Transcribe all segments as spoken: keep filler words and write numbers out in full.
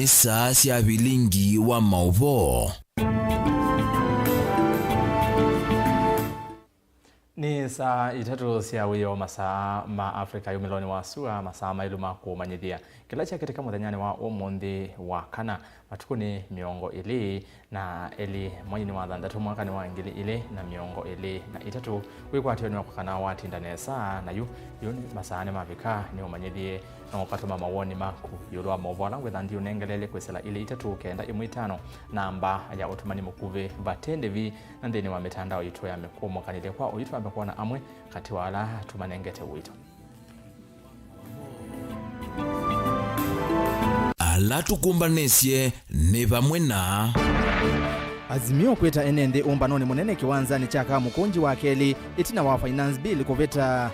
Saa sya vilingi wa maũvoo. Nĩ saa itatũ sya wĩoo masaa ma Africa yumĩlonĩ wa sua, masaa maĩlu ma kũmanyĩthya kĩla kyekĩtika mũthenyanĩ wa ũmũnthĩ wa kana, matukũnĩ mĩongo ĩlĩ na elĩ mweinĩ wa thanthatũ mwakanĩ wa ngili ilĩ na mĩongo ĩlĩ na itatũ. Wĩkwatyo nĩ wakwa kana watinda nesa na yu, yu nĩ masaa nĩmavika nĩũmanyĩthye na ũkatũma mawoni maku ĩũlũ wa maũvoo ala ngwĩtha ndiũnengeleelye kwĩsĩla ilĩ itatũ kenda ĩmwe itano, namba ya ũtũmani mũkuvĩ vate ndĩvi, na nthĩnĩ wa mĩtandao yitũ ya mĩkũũmũkanĩlye kwa ũitũ ambe kwona amwe katĩ wa ala tũmanengete ũito. Ala tũkũmbanĩsye nĩ vamwe na Azimio kwĩta ene nthĩ ũmbanonĩ mũnene kĩwanzanĩ kya Kamũkũnji wa kelĩ ĩtina wa Finance Bill kũvĩta.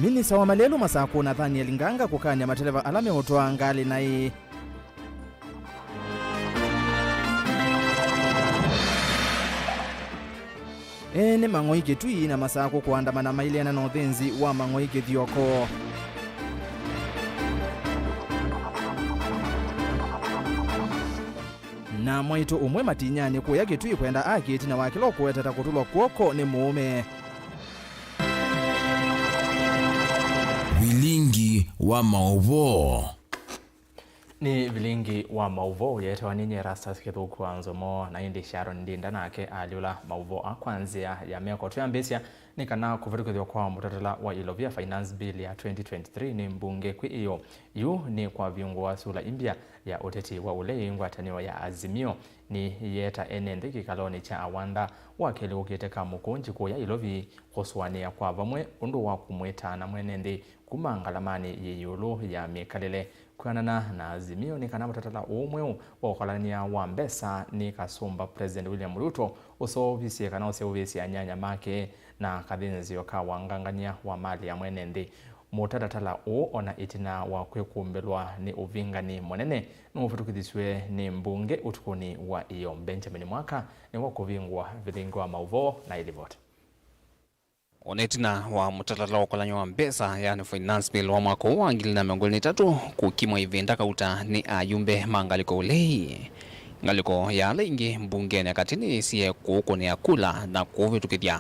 Minista wa malelũ Masakũ Nathaniel Nganga kũkany'a mateleva ala meũtwaa ngalĩ naĩ. Ene mang'oi Kĩtui na Masakũ kũandamana maileana na ũthĩnzi wa mang'oi Kĩthioko. Na mwaitũ ũmwe matinyanĩ kũya Kĩtui kwenda aki ĩtina wa kĩla ũkũweta ta kũtũlwa kw'oko nĩ mũũme. Vilingi wa maũvoo. Nĩ vilingi wa maũvoo yeetawa nĩ nyie Erastus Kĩthũku wa Nzomo, na ĩndĩ Sharon Ndinda nake alyũla maũvoo a kwa nzĩa ya meko. Twĩambĩĩsya nĩ kana kũvĩtũkĩthw'a kwa mũtatala wa ilovia Finance Bill ya twenty twenty-three nĩ mbunge kwĩ ĩyo. Yu nĩ kwavingũa sula imbya ya ũteti wa ũlei ngwatanĩo ya Azimio nĩyeeta ene nthĩ kĩkalonĩ kya Awanda wakelĩ ũkĩte Kamũkũnji kũya Ilovi kũsũanĩa kwa vamwe ũndũ wa kũmwĩtaana mwene nthĩ kuma ngalamanĩ yĩ ĩũlũ ya mĩkalĩle. Kwĩanana na Azimio nĩ kana mũtatala ũũ mweũ wa ũkalany'a wa mbesa nĩ kasũmba President William Ruto ũseũvisye kana ũseũvĩsye anyanya make na kathĩnzĩo ka wangangany'a wa mali ya mwene nthĩ. Mũtalatala ũũ, ona ĩtina wa kwĩkũmbĩlwa nĩ ũvingani mũnene, nĩwavĩtũkĩthisw'e nĩ mbunge ũtukũnĩ wa ĩyoo. Benjamin Mwaka nĩwe ũkũvingũa vilingi wa maũvoo na ĩlivoti. Ona ĩtina wa mũtalatala wa ũkolany'a wa mbesa, yani Finance Bill wa mwaka ũũ wa ngili na mĩongo ĩlĩ na itatũ kũkimwa ĩvinda kauta nĩ ayumbe ma ngalĩko ũlei, ngalĩko ya ala ingĩ mbungenĩ ya katĩ nĩyĩsie kũũkũnĩa kula na kũũvĩtũkĩthya.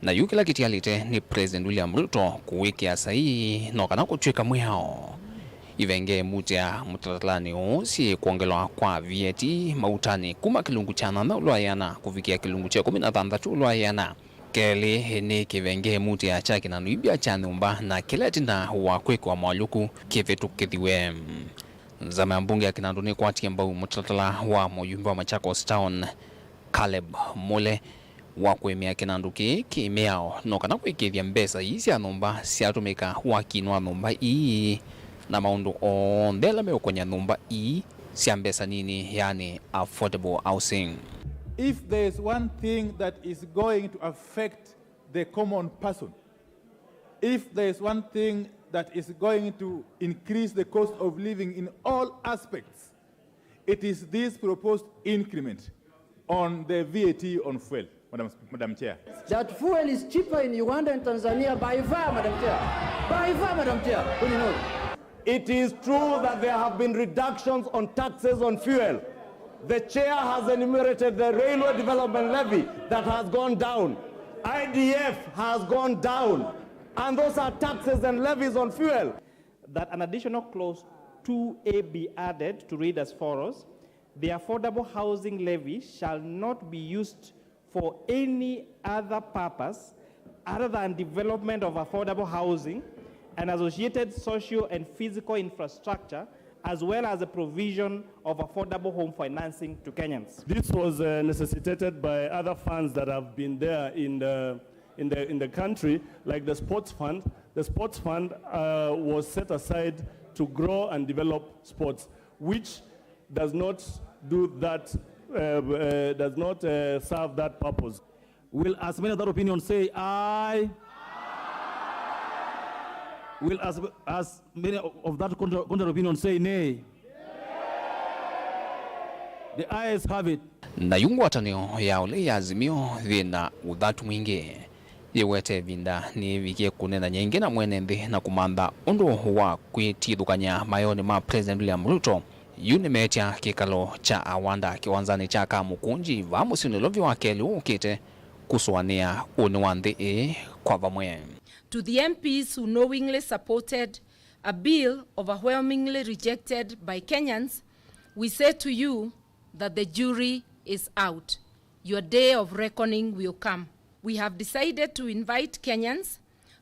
Na yu kĩla kĩtialĩte nĩ President William Ruto kũwĩkĩa saii no kana kũtw'ĩka mwĩao. Ivenge imutĩa mũtatalanĩ ũũ syĩ kwongelwa kwa V A T mautanĩ kuma kĩlungu kya nyanya ũla wa ĩana kũvikĩa kĩlungu kya ĩkũmi na thanthatũ ũla wa ĩana. Kelĩ nĩ kĩvenge imutĩa kya kĩnandũ imbya kya nyũmba na kĩla ĩtina wa kwĩkĩwa moalyũku kĩvĩtũkĩthiwe. Nzama ya mbunge ya kĩnandũ nĩkwatie mbau mũtalatala wa mũyumbe wa Machakos Town, Caleb Mule, wa kũĩmĩa kĩnandũ kĩĩ kĩ mĩao no kana kũĩkĩĩthya mbesa ii sya nyũmba syatũmĩka wakinĩ wa nyũmba ii na maũndũ onthe ala meũkony'a nyũmba ii sya mbesa nini, yani affordable housing. If there is one thing that is going to affect the common person, if there is one thing that is going to increase the cost of living in all aspects, it is this proposed increment on the V A T on fuel, Madam, Madam Chair. That fuel is cheaper in Uganda and Tanzania by far, Madam Chair. By far, Madam Chair. When you know. It is true that there have been reductions on taxes on fuel. The chair has enumerated the railway development levy that has gone down. I D F has gone down. And those are taxes and levies on fuel. That an additional clause two A be added to read as follows: "The affordable housing levy shall not be used for any other purpose other than development of affordable housing and associated social and physical infrastructure, as well as the provision of affordable home financing to Kenyans." This was, uh, necessitated by other funds that have been there in the, in the, in the country, like the sports fund. The sports fund, uh, was set aside to grow and develop sports, which does not do that, uh, uh, does not, uh, serve that purpose. Will as many of that opinion say aye? Will as, as many of that contra-, contrary opinion say nay? The ayes have it. Na yu ngwatanĩo ya ũlei ya Azimio yĩ na ũthatu mwingĩ. Yĩwete ĩvinda nĩvikie kũneenany'a ĩngĩ na mwene nthĩ na kũmantha ũndũ wa kwĩtithũkany'a mayonĩ ma President William Ruto. Yu nĩmeetya kĩkalo kya Awanda kĩwanzanĩ kya Kamukunji vaa mũsyĩnĩ Nairobi wa kelĩ ũkĩte kũsũanĩa ũnĩ wa nthĩ ĩĩ kwa vamwe. To the M Ps who knowingly supported a bill overwhelmingly rejected by Kenyans, we say to you that the jury is out. Your day of reckoning will come. We have decided to invite Kenyans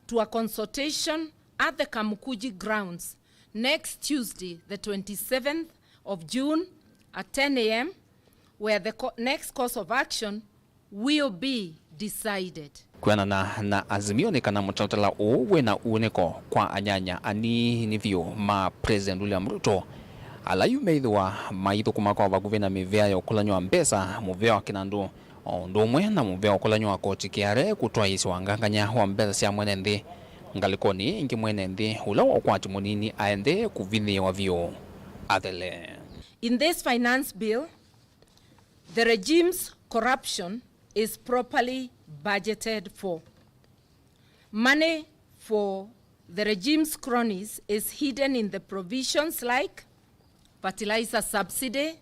to a consultation at the Kamukunji grounds next Tuesday, the twenty-seventh of June, at ten a m, where the co- next course of action will be decided. Kwĩanana na Azimio nĩ kana mũtalatala ũũ wĩ na uunĩko kwa anyanya anini vyũ ma President William Ruto, ala yu meĩthĩwa maithũkũma kwa vakuvĩ na mĩvĩa ya ũkũlany'o wa mbesa, mũvĩa wa kĩnandũ, o ũndũ ũmwe na mũvĩa wa ũkũlany'o wa koti K R A kũtwaĩĩsya wangangany'a wa mbesa sya mwene nthĩ. Ngalĩkonĩ ĩngĩ, mwene nthĩ ũla wa ũkwati mũnini aendee kũvinyĩĩwa vyũ athele. In this finance bill, the regime's corruption is properly budgeted for. Money for the regime's cronies is hidden in the provisions like fertilizer subsidy,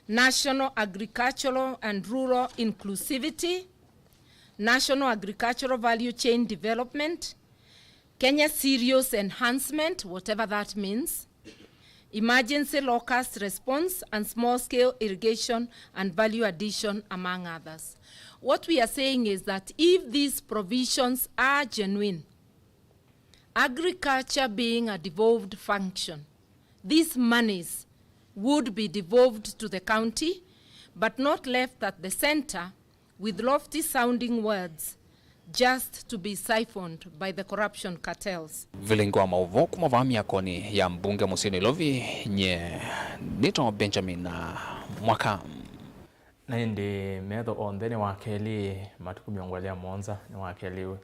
national agricultural and rural inclusivity, national agricultural value chain development, Kenya cereals enhancement, whatever that means, emergency locust response, and small-scale irrigation and value addition, among others. What we are saying is that if these provisions are genuine, agriculture being a devolved function, these monies would be devolved to the county, but not left at the center with lofty sounding words just to be siphoned by the corruption cartels. Vilingi wa maũvoo kuma vaa myakonĩ ya mbunge mũsyĩ Nairobi, nye nĩtawa Benjamin Mwaka. Na ĩndĩ metho onthe nĩ wa kelĩ, matukũ mĩongo ĩlĩ na mũonza nĩ wa kelĩ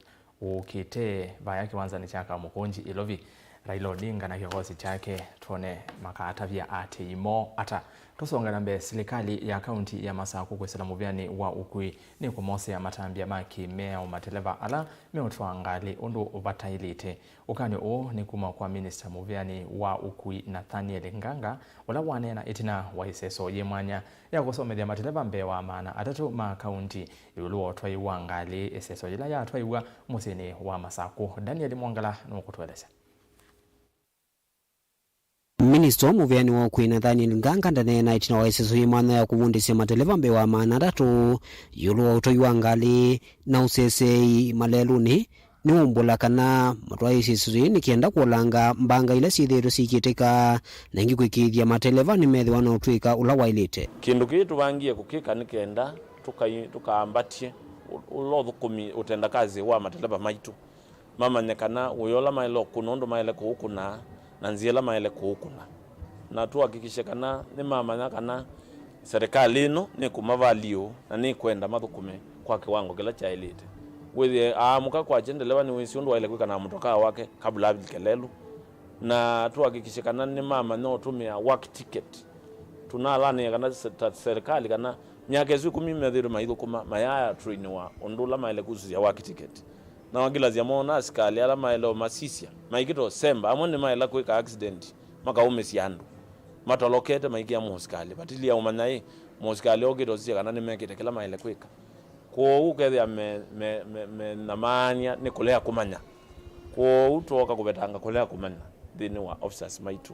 ũkĩte vaya kĩwanzanĩ kya Kamukunji Ilovi, Raila Odinga na kĩkosi kyake, twone makaatavya aatĩĩi moo ata. Tũsonge na mbee, silikalĩ ya kaunti ya Masakũ kwĩsĩla mũvĩanĩ wa ũkui nĩkũmosea matambya ma kĩ-mĩao mateleva ala meũtwaa ngalĩ ũndũ vataĩlĩte. Ũkany'o ũũ nĩ kuma kwa minista mũvĩanĩ wa ũkui Nathaniel Nganga, ũla waneena ĩtina wa ĩseso yĩ mwanya ya kũsomethya mateleva mbee wa maana atatũ ma kaunti ĩũlũ wa ũtwai wa ngalĩ, ĩseso yĩla yatwaiwa mũsyĩnĩ wa Masakũ. Daniel Mwongela nũkũtũelesya. Minista mũvĩanĩ wa ũkui Nathaniel Nganga ndaneena ĩtina wa ĩseso yĩ mwanya ya kũvundĩsya mateleva mbee wa maana atatũ ĩũlũ wa ũtwai wa ngalĩ na ũseseei malelũnĩ. Nĩwaumbũla kana matwaĩĩsye ĩseso yĩĩ nĩ kenda kũolanga mbanga ila syĩthĩĩtwe syĩkĩtĩka, na ĩngĩ kũĩkĩĩthya mateleva nĩmethĩwa na ũtw'ĩka ũla waĩlĩte. Kĩndũ kĩĩ tũvangie kũkĩka nĩ kenda tũkai-, tũkaambatye ũ-, ũla ũthũkũmi, ũtendakasĩ wa mateleva maitũ, mamanye kana ũya ũla maĩle ũkũna, ũndũ maĩle kũũkũna, na nzĩa ĩla maĩle kũũkũna. Na tũhakikishe kana nĩmamanya kana serikali ĩno nĩkũmavaliũ na nĩkwenda mathũkũme kwa kĩwango kĩla kyaĩlĩte. Wĩthĩe aamũka kwakya ndeleva nĩwĩsĩ ũndũ waĩle kwĩka na mũtokaa wake kabla avilike lelũ. Na tũhakikishe kana nĩmamanya ũtũmĩa work ticket. Tũnalanĩa kana se-, ta serikali kana myaka ĩsu ĩkũmi methĩĩtwe maithũkũma, mayaya trainiwa ũndũ ũla maĩle kusũsya work ticket. Na wakilasya moona asikalĩ ala maĩle ũmasisya maikĩte ũsemba, amwe nĩmaĩla kwĩka accident, makaũmĩsya andũ matolokete maikĩa mũsikalĩ. Vatilia ũmanya ĩ, mũsikalĩ okĩte ũsisya kana nĩmekĩte kĩla maĩle kwĩka. Kwoou ũkethĩa me, me, me, me na maany'a nĩ kũlea kũmanya. Kwoou twooka kũvetanga kũlea kũmanya nthĩnĩ wa officers maitũ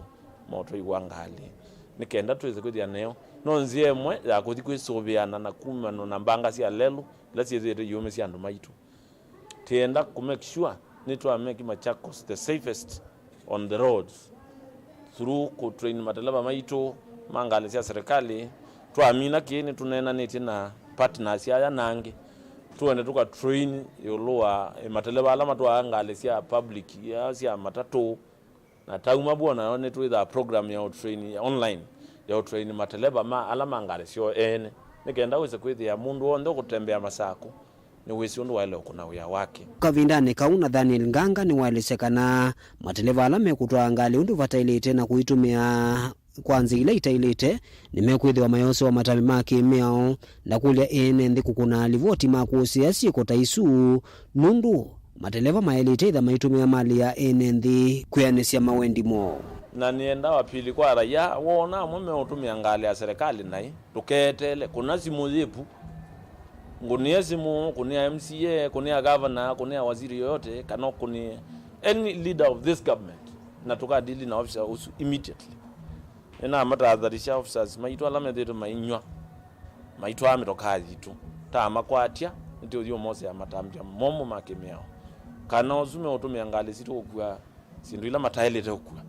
ma ũtwai wa ngalĩ, nĩ kenda twĩse kwĩthĩa neo no nzĩa ĩmwe ya kũthi kwĩsũvĩana na kumana na mbanga sya lelũ ila syĩthĩĩtwe iũmĩsya andũ maitũ. Tĩenda kũ make sure nĩtwa make Machakos the safest on the roads through kũ train mateleva maitũ ma ngalĩ sya serikali. Twamina kĩĩ, nĩtũneenanĩtye na partners aya na angĩ, tũende tũka train ĩũlũ wa, eh, mateleva ala matwaa ngalĩ sya public, ya sya matatũ. Na tauma vuo nayo nĩtwĩthaa program ya ũtrain online, ya ũtrain mateleva ma ala ma ngalĩ syoo ene, nĩ kenda wĩse kwĩthĩa mũndũ w'onthe ũkũtembea Masakũ nĩwĩsĩ ũndũ waĩle ũkũna wĩa wake. Kavindanĩ kau, Nathaniel Nganga nĩwaelesya kana mateleva ala mekũtwaa ngalĩ ũndũ vataĩlĩte na kũitũmĩa kwa nzĩa ila itaĩlĩte, nĩmekwĩthĩwa mayosewa matambya ma kĩ-mĩao na kũlya ene nthĩ kũkũna livoti ma kũsĩĩa syĩko ta isu, nũndũ mateleva maĩlĩte ĩtha maitũmĩa malĩ ya ene nthĩ kwĩanĩsya mawendi moo. Na nĩenda apili kwa raia, woona amwe meũtũmĩa ngalĩ ya serikali naĩ, ndũkeeteele, kũna simũ yĩvu, ngũnĩe simũ, kũnĩa M C A, kũnĩa governor, kũnĩa waziri yoyote, kana kũnĩa any leader of this government, na tũkadili na officer ũsu immediately. Nĩnamatahadharisha officers maitũ ala methĩĩtwe mainyw'a, maitwaa mĩtokaa yitũ, ta amakwatya, nĩtũũthi ũmosea matambya momũ ma kĩmĩao, kana ũsu meũtũmĩa ngalĩ sitũ kũkua syĩndũ ila mataĩlĩte kũkua,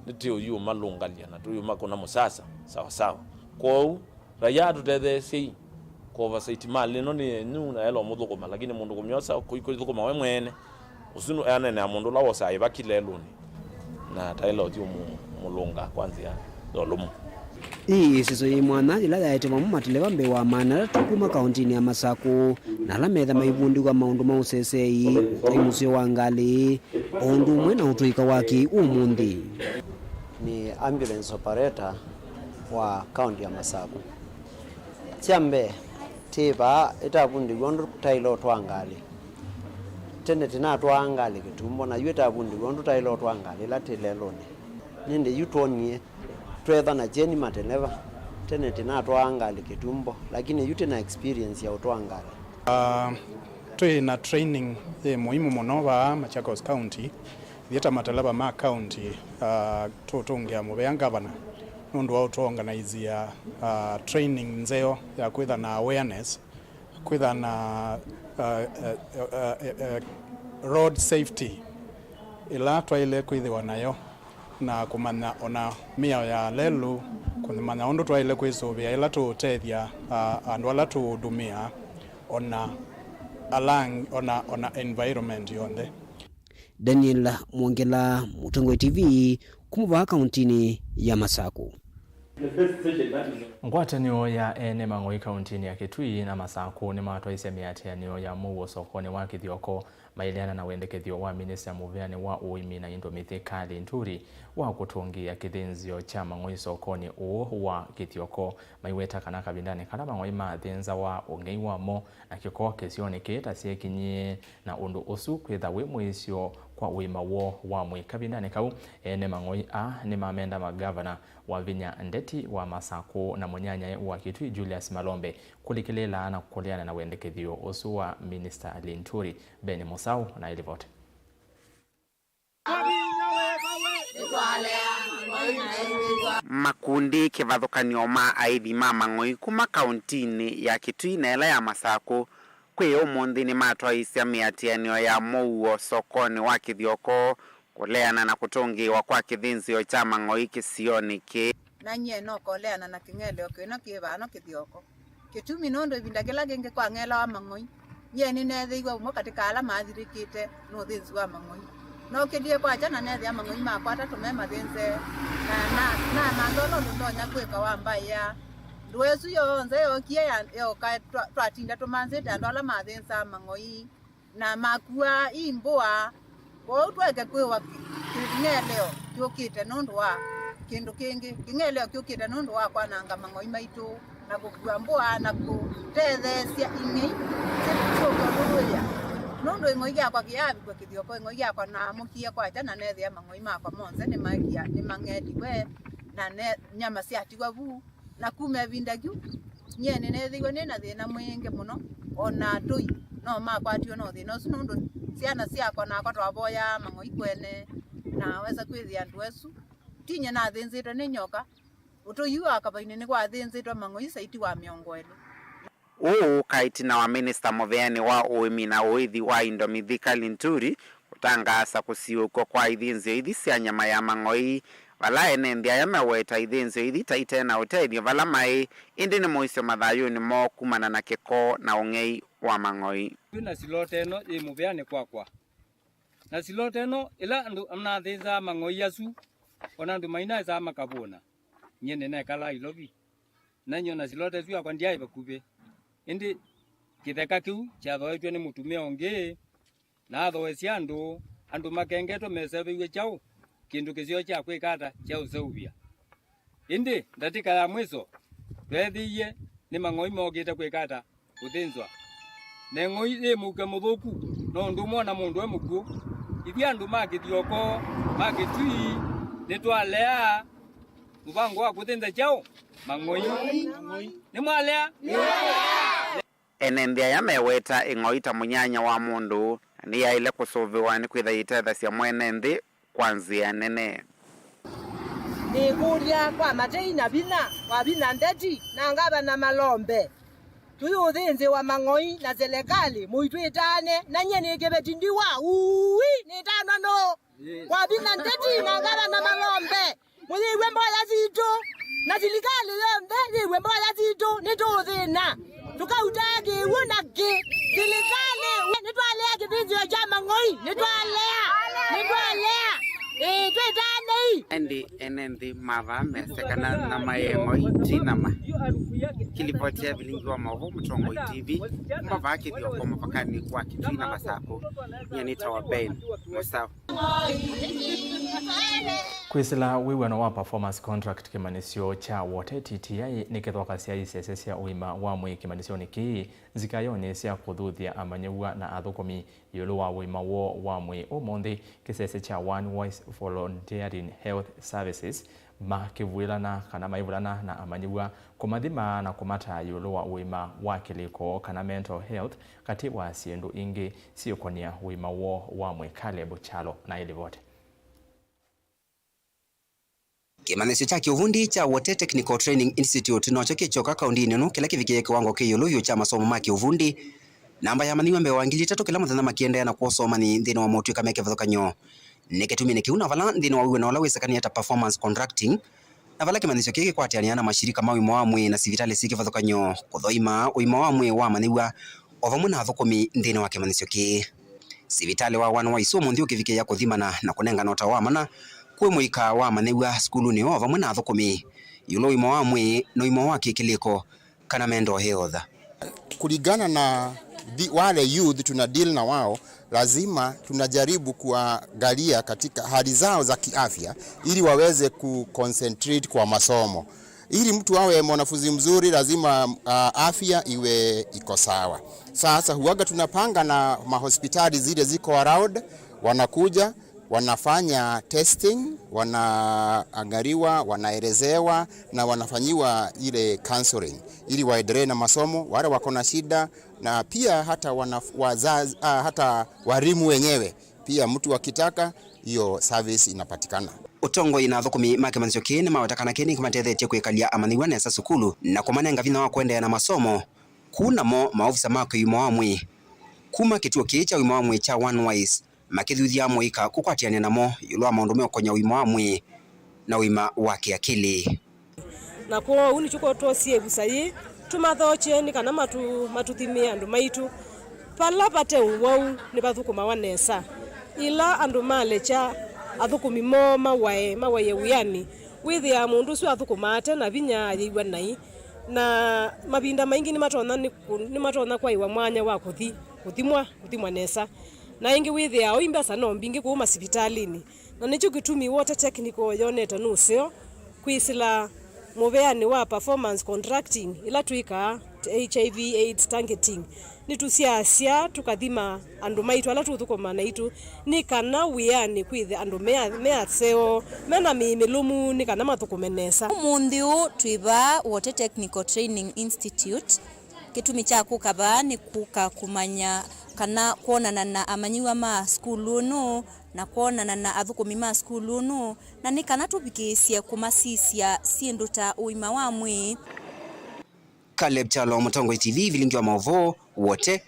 nĩtũũthi ũmalũngalya na tũũthi ũmakũna mũsasa sawa sawa. Kwoou, raia tũtetheesyei kũ oversight malĩ ĩno nĩ yenyu, na ela ũmũthũkũma, lakini mũndũ kũmyosa kũi-, kũithũkũma we mwene, ũsu nũ-, aneenea mũndũ ũla wosaa ĩvaki lelũnĩ, na ataĩla ũthi ũmũlũnga kwa nzĩa ya ũlũmu. Ĩĩ ĩsiso yĩ mwanya yĩla yaete vamwe mateleva mbee wa maana atatũ kuma kaũntĩnĩ ya Masakũ, na ala metha maivundĩw'a maũndũ ma ũseseei ũtai mũseo wa ngalĩ, o ũndũ ũmwe na ũtũĩka wa kĩĩ ũmũnthĩ. Nĩ ambulance operator wa kaũntĩ ya Masakũ. Kya mbee, twĩ vaa ĩtavundĩw'a ũndũ twaĩle ũtwaa ngalĩ. Tene tĩnatwaa ngalĩ kĩtumbo, na yu ĩtavundĩw'a ũndũ twaĩle ũtwaa ngalĩ ĩla twĩ lelũnĩ. Nĩndĩ yu twonie twetha na kyeni mateleva. Tene tĩnatwaa ngalĩ kĩtumbo, lakini yu twĩ na experience ya ũtwaa ngalĩ. Ah, twĩ na training yĩ muhimu mũno vaa Machakos County. Ithyĩ ta mateleva ma county, ah, tũũtũngĩa mũvea ngavana nũndũ wa ũtũorganize, ah, training nzeo ya kwĩtha na awareness, kwĩtha na, ah, eh, eh, eh, eh, road safety ĩla twaĩle kwĩthĩwa nayo, na kũmanya ona mĩao ya lelũ, kũmanya ũndũ twaĩle kwĩsũvĩa ĩla tũũtethya, ah, andũ ala tũũndũmĩa, ona ala ang-, ona, ona environment yonthe. Daniel Mwongela, Mũtongoi T V, kuma vaa kaũntĩnĩ ya Masakũ. Ngwatanĩo ya ene mang'oi kaũntĩnĩ ya Kitui na Masakũ nĩmatwaisye mĩatĩanĩo ya mũuo sokonĩ wa Kĩthioko, maileana na wendekethyo wa minista mũvĩanĩ wa ũĩmi na indo mĩthĩ Kali Nturi wa kũtũngĩĩa kĩthĩnzĩo kya mang'oi sokonĩ ũũ wa Kĩthioko, maiweta kana kavindanĩ kala mang'oi mathĩnzawa, ũng'ei wamo na kĩko kĩsionĩ kĩĩ ta syekinyie, na ũndũ ũsu kwĩtha wĩ mũĩsyo kwa ũima woo wa mwĩĩ. Kavindanĩ kau, ene mang'oi aa nĩmamenda magavana Wavinya Ndeti wa Masakũ na mũnyanyae wa Kitui Julius Malombe kũlikĩlĩĩla na kũleana na wendekethyo ũsu wa Minista Linturi. Ben Musau na ĩlivoti. Makundi kĩvathũkany'o ma aithi ma mang'oi kuma kaũntĩnĩ ya Kitui na ĩla ya Masakũ kwĩ ũmũnthĩ nĩmatwaisye mĩatĩanĩo ya mũuo sokonĩ wa Kĩthioko kũleana na kũtũngĩĩwa kwa kĩthĩnzĩo kya mang'oi kĩsionĩ kĩĩ. Na nyie no kũleana na kĩng'eleo kĩno kĩ vano Kĩthioko. Kĩtumi nũndũ ĩvinda kĩla kĩngĩ kwang'elawa mang'oi, nyie nĩneethĩiwe ũmwe katĩ ka ala maathirĩkĩte nĩ ũthĩnzi wa mang'oi. Nookĩlie kwakya na neethĩa mang'oi makwa atatũ me mathĩnzee, na, na, namantha ũla ũndũ ndonya kwĩka wa mbaĩa. Ndũa ĩsu yonthe yookie ya, yooka twa-, twatinda tũmanthĩte andũ ala mathĩnzaa mang'oi. Na makuaa i mbũa. Kwoou tũeke kwĩwa kĩ-, kĩng'eleo kyũkĩte nũndũ wa kĩndũ kĩngĩ. Kĩng'eleo kyũkĩte nũndũ wa kwananga mang'oi maitũ, na kũkua mbũa, na kũtetheesya ing'ei syũke ũtũlũĩa. Nũndũ ĩng'oi yakwa kĩyaavikw'a Kĩthioko, ĩng'oi yakwa naamũkie kwakya na neethĩa mang'oi makwa monthe nĩmaekia, nĩmang'eliwe, na ne-, nyama syatiwa vu. Na kuma ĩvinda kyu, nyie nĩneethĩiwe nĩ na thĩna mwingĩ mũno, o na atũi no makwatiwe no thĩna ũsu, nũndũ syana syakwa nakwa twavoyaa mang'oi kwene, na wesa kwĩthĩa andũ asu. Ti nyie nathĩnzĩtwe nĩ nyoka, ũtũi ũ wa Kavainĩ nĩwathĩnzĩtwe mang'oi saiti wa mĩongo ĩlĩ. Ũũ ũka ĩtina wa minista mũveanĩ wa ũĩmi na ũĩthi wa indo Mithika Linturi kũtangaasa kũsiũĩkw'a kwa ithĩnzĩo ithi sya nyama ya mang'oi, vala ene nthĩ aya meweta ithĩnzĩo ithi ta ite na ũtethyo vala maĩ, ĩndĩ nĩ mũisyo mathayũnĩ moo kumana na kĩko na ũng'ei wa mang'oi. Twĩ na silota ĩno yĩ mũveanĩ kwakwa, na silota ĩno ĩla andũ nathĩnzaa mang'oi asu, ona andũ mainaĩsaa makavũna. Nyie nĩnekalaa Ilovi, na nyie ona silota ĩsu yakwa ndyaĩ vakuvĩ, ĩndĩ kĩtheka kĩu kyathoetw'e nĩ mũtumĩa ũngĩ, na athoesya andũ, andũ makengetwe meseũvĩw'e kyaũ, kĩndũ kĩseo kya kwĩka ata kya ũseũvya. Ĩndĩ ndatĩka ya mwĩso tweethĩie nĩ mang'oi mokĩte kwĩka ata? Kũthĩnzwa. Na ĩng'oi yĩ mũuke mũthũku no ũndũ ũmwe na mũndũ e mũkw'ũ. Ithyĩ andũ ma kĩthioko, ma Kĩtui, nĩtwalea mũvango wa kũthĩnza kyaũ? Mang'oi. Nĩmwalea? Ene nthĩ aya meweta ĩng'oi ta mũnyanya wa mũndũ, na nĩyaĩle kũsũvĩwa nĩkwĩtha yĩtethasya mwene nthĩ kwa nzĩa nene. Nĩkũlya kwa matei na vinya wa vinya ndeti na ngavana malombe, tũyũthĩnzĩwa mang'oi na selekalĩ mũitwĩtane, na nyie nĩ kĩveti ndiwa, uui, nĩtanwa nũ kwa vinya ndeti na ngavana malombe. Mũyĩw'e mboya sitũ, na silikalĩ yonthe yĩw'e mboya sitũ, nĩtũũthĩna. Tũkautaa kĩw'ũ na kĩ silikalĩ. Nĩtwalea kĩthĩnzĩo kya mang'oi, nĩtwalea, nĩtwalea. Ĩĩ, twĩtanei. Ĩndĩ ene nthĩ ma vaa meseka na maĩ ng'oi ti nama. Kĩlivoti ya vilingi wa maũvoo Mũtongoi T V, kuma vaa kĩthioko mũvakanĩ wa Kĩtui na Masakũ, nyie nĩtawa Ben Mũsao. Kwĩsĩla wĩw'ano wa performance contract kĩmanyĩsyo kya Wote T T I nĩkĩthokasya isese sya ũima wa mwĩĩ kĩmanyĩsyonĩ kĩĩ nzikayonĩ sya kũthuthya amanyĩw'a na athũkũmi ĩũlũ wa ũima woo wa mwĩĩ. Ũmũnthĩ, kĩsese kya One Voice Volunteering Health Services makĩvũĩlana kana maivũlana na amanyĩw'a kũmathima na kũmataa ĩũlũ wa ũima wa kĩlĩko kana mental health, katĩ wa syĩndũ ingĩ syĩũkonia ũima woo wa mwĩĩ. Caleb Kyalo na ĩlivoti. Kĩmanyĩsyo kya kĩũvundi kya Wote Technical Training Institute nokyo kĩkyoka kaũndĩnĩ ĩno kĩla kĩvikĩe kĩwango kĩ ĩũlũ vyũ kya masomo ma kĩũvundi. Namba ya amanyĩw'a mbee wa ngili itatũ kĩla mũthenya makĩendeea na kwosa ũmanyi nthĩnĩ wa motw'ĩka me kĩvathũkany'o. Nĩ kĩtuminĩ kĩu na vala nthĩnĩ wa wĩw'ano ũla wĩsakanie ta performance contracting, na vala kĩmanyĩsyo kĩĩ kĩkwatĩanĩa na mashirika ma ũima wa mwĩĩ na sivitalĩ syĩ kĩvathũkany'o kũthoima ũima wa mwĩĩ wa amanyĩw'a o vamwe na athũkũmi nthĩnĩ wa kĩmanyĩsyo kĩĩ. Sivitalĩ wa One Voice ũmũnthĩ ũkĩvikĩĩa kũthimana na kũnengana ũtao wa mana kwĩ mũika wa amanyĩw'a sukulunĩ o vamwe na athũkũmi ĩũlũ ũima wa mwĩĩ na ũima wa kĩkĩlĩko kana mental health. Kulingana na the, wale youth tuna deal na wao, lazima tunajaribu kuangalia katika hali zao za kiafya ili waweze kuconcentrate kwa masomo. Ili mtu awe mwanafunzi mzuri, lazima, ah, afya iwe iko sawa. Sasa huaga tunapanga na mahospitali zile ziko around, wanakuja, wanafanya testing, wanaangaliwa, wanaelezewa na wanafanyiwa ile counseling ili waendelee na masomo, wale wako na shida, na pia hata wanaf-, wazazi, ah, hata walimu wenyewe pia, mtu akitaka, hiyo service inapatikana. Ũtongoi na athũkũmi ma kĩmanyĩsyo kĩĩ nĩmaweta kana kĩĩ nĩkĩmatethetye kwĩkalya amanyĩw'a nesa sukulu na kũmanenga vinya wa kũendeea na masomo. Kũu namo maovisa ma ũima wa mwĩĩ kuma kĩtuo kĩĩ kya ũima wa mwĩĩ kya One Voice makĩthuthya amũika kũkwatĩanĩa namo ĩũlũ wa maũndũ meũkonya ũima wa mwĩĩ na ũima wa kĩakili. Na kwoou nĩkyo kwotosie ĩvusa yĩĩ, tũmathokye nĩ kana matu-, matũthimĩe andũ maitũ. Vala vate ũwau nĩvathũkũmawa nesa. Ĩla andũ malekya athũkũmi moo mawae, mawaie wĩanĩ, wĩthĩaa mũndũ ũsu athũkũmaa ate na vinya, ayĩw'a naĩ. Na mavinda maingĩ nĩmatonya nĩ kũ-, nĩmatonya kwaĩwa mwanya wa kũthi kũthimwa, kũthimwa nesa. Na ĩngĩ wĩthĩaa oyu mbesa no mbingĩ kũu masivitalĩnĩ. Na nĩkyo kĩtumi Wote Technical yonete nĩ ũseo kwĩsĩla mũveanĩ wa performance contracting ĩla twĩkaa H I V AIDS targeting. Nĩtũsyaasya tũkathima andũ maitũ ala tũthũkũmaa naitũ nĩ kana wĩanĩ kwĩthwe andũ me a-, me aseo, me na mĩĩ mĩlũmu nĩ kana mathũkũme nesa. Ũmũnthĩ ũũ twĩ vaa Wote Technical Training Institute. Kĩtumi kya kũka vaa nĩ kũka kũmanya kana kwonana na amanyĩw'a ma sukulu ũnũ na kwonana na athũkũmi ma sukulu ũnũ, na nĩ kana tũvikĩĩsye kũmasisya syĩndũ ta ũima wa mwĩĩ. Caleb Kyalo, Mũtongoi T V, vilingi wa maũvoo, Wote,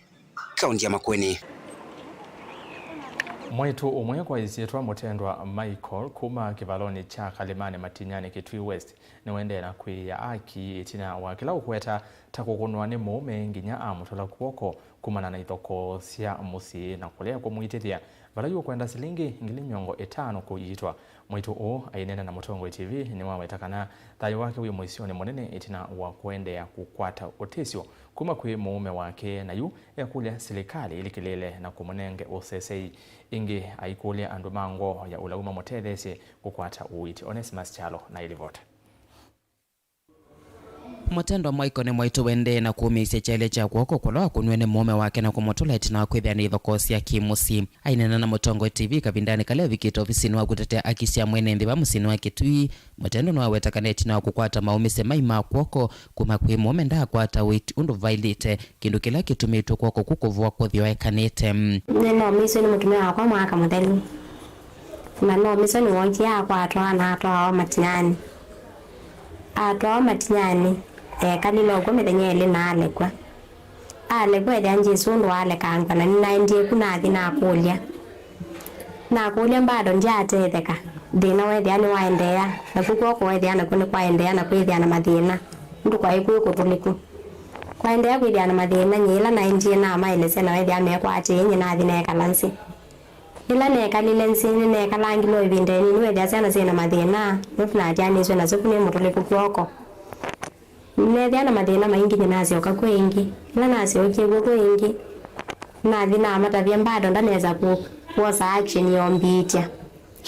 kaũnti ya Makueni. Mwaitũ ũmwe kwa ĩsyĩtwa Mũtendwa Michael kuma kĩvalonĩ kya Kalimani Matinyani, Kitui West, nĩwaendee na kwĩĩa aki ĩtina wa kĩla ũkweta ta kũkũnwa nĩ mũũme nginya amũtũla kw'oko kumana na ithokoo sya mũsyĩ na kũlea kũmũitĩthya vala yu ũkwenda silingi ngili mĩongo ĩtano kũiitwa. Mwaitũ ũũ aineena na Mũtongoi T V nĩwaweta kana thayũ wake wĩ mũisyonĩ mũnene ĩtina wa kũendeea kũkwata ũtĩsyo kuma kwĩ mũũme wake, na yu ekũlya silikalĩ ĩlikĩlĩĩle na kũmũnenge ũsesei. Ĩngĩ aikũlya andũ ma ngoo ya ũlau mamũtetheesye kũkwata ũiiti. Onesimus Kyalo na ĩlivoti. Mũtendwa Mwaiko nĩ mwaitũ wendee na kũmĩĩsya kyalya kya kw'oko kũla wakũniwe nĩ mũũme wake na kũmũtũla ĩtina wa kwĩthĩa nĩ ithokoo sya kĩ-mũsyĩ. Aineena na Mũtongoi T V kavindanĩ kala evikĩte ovisinĩ wa kũtetea aki sya mwene nthĩ va mũsyĩnĩ wa Kitui, Mũtendwa nĩwaweta kana ĩtina wa kũkwata maũmĩsye mai ma kw'oko kuma kwĩ mũũme ndaakwata ũiiti ũndũ vaĩlĩte, kĩndũ kĩla kĩtumĩtw'e kw'oko ku kũvũa kũthyoekanĩte. Nĩnomiswe nĩ mũtumĩa wakwa mwaka mũthelu, na nomiswe nĩwookie akwatwa na atwawa matinyani. Atwawa matinyani, ekalile ũkw'o mĩthenya ĩlĩ na alekw'a. Alekw'a ethĩa ndyĩsĩ ũndũ walekangwa, na nĩnaendie ku nathi nakũlya. Nakũlya bado ndyatetheka. Thĩna weethĩa nĩwaendeea, naku kw'oko weethĩa nakw'o nĩkwaendeea na kwĩthĩa na mathĩna. Ũndũ kwaĩ kwĩ kũtũlĩku. Kwaendeea kwĩthĩa na mathĩna, nyie ĩla naendie namaelesya na weethĩa mekwatĩĩe, nyie nathi neekala nzĩ. Ĩla neekalile nzĩ, nĩneekalangile o ĩvinda ĩnini, weethĩa syana syĩ na mathĩna, nũndũ natyaanĩsw'e nasyo vu nĩ mũtũlĩku kw'oko. Neethĩa na mathĩna maingĩ, nyie nasyoka kwĩ ĩngĩ. Ĩla nasyokie kw'o kwĩ ĩngĩ, nathi namatavya bado ndanesa ku-, kwosa action ya ũmbiitya.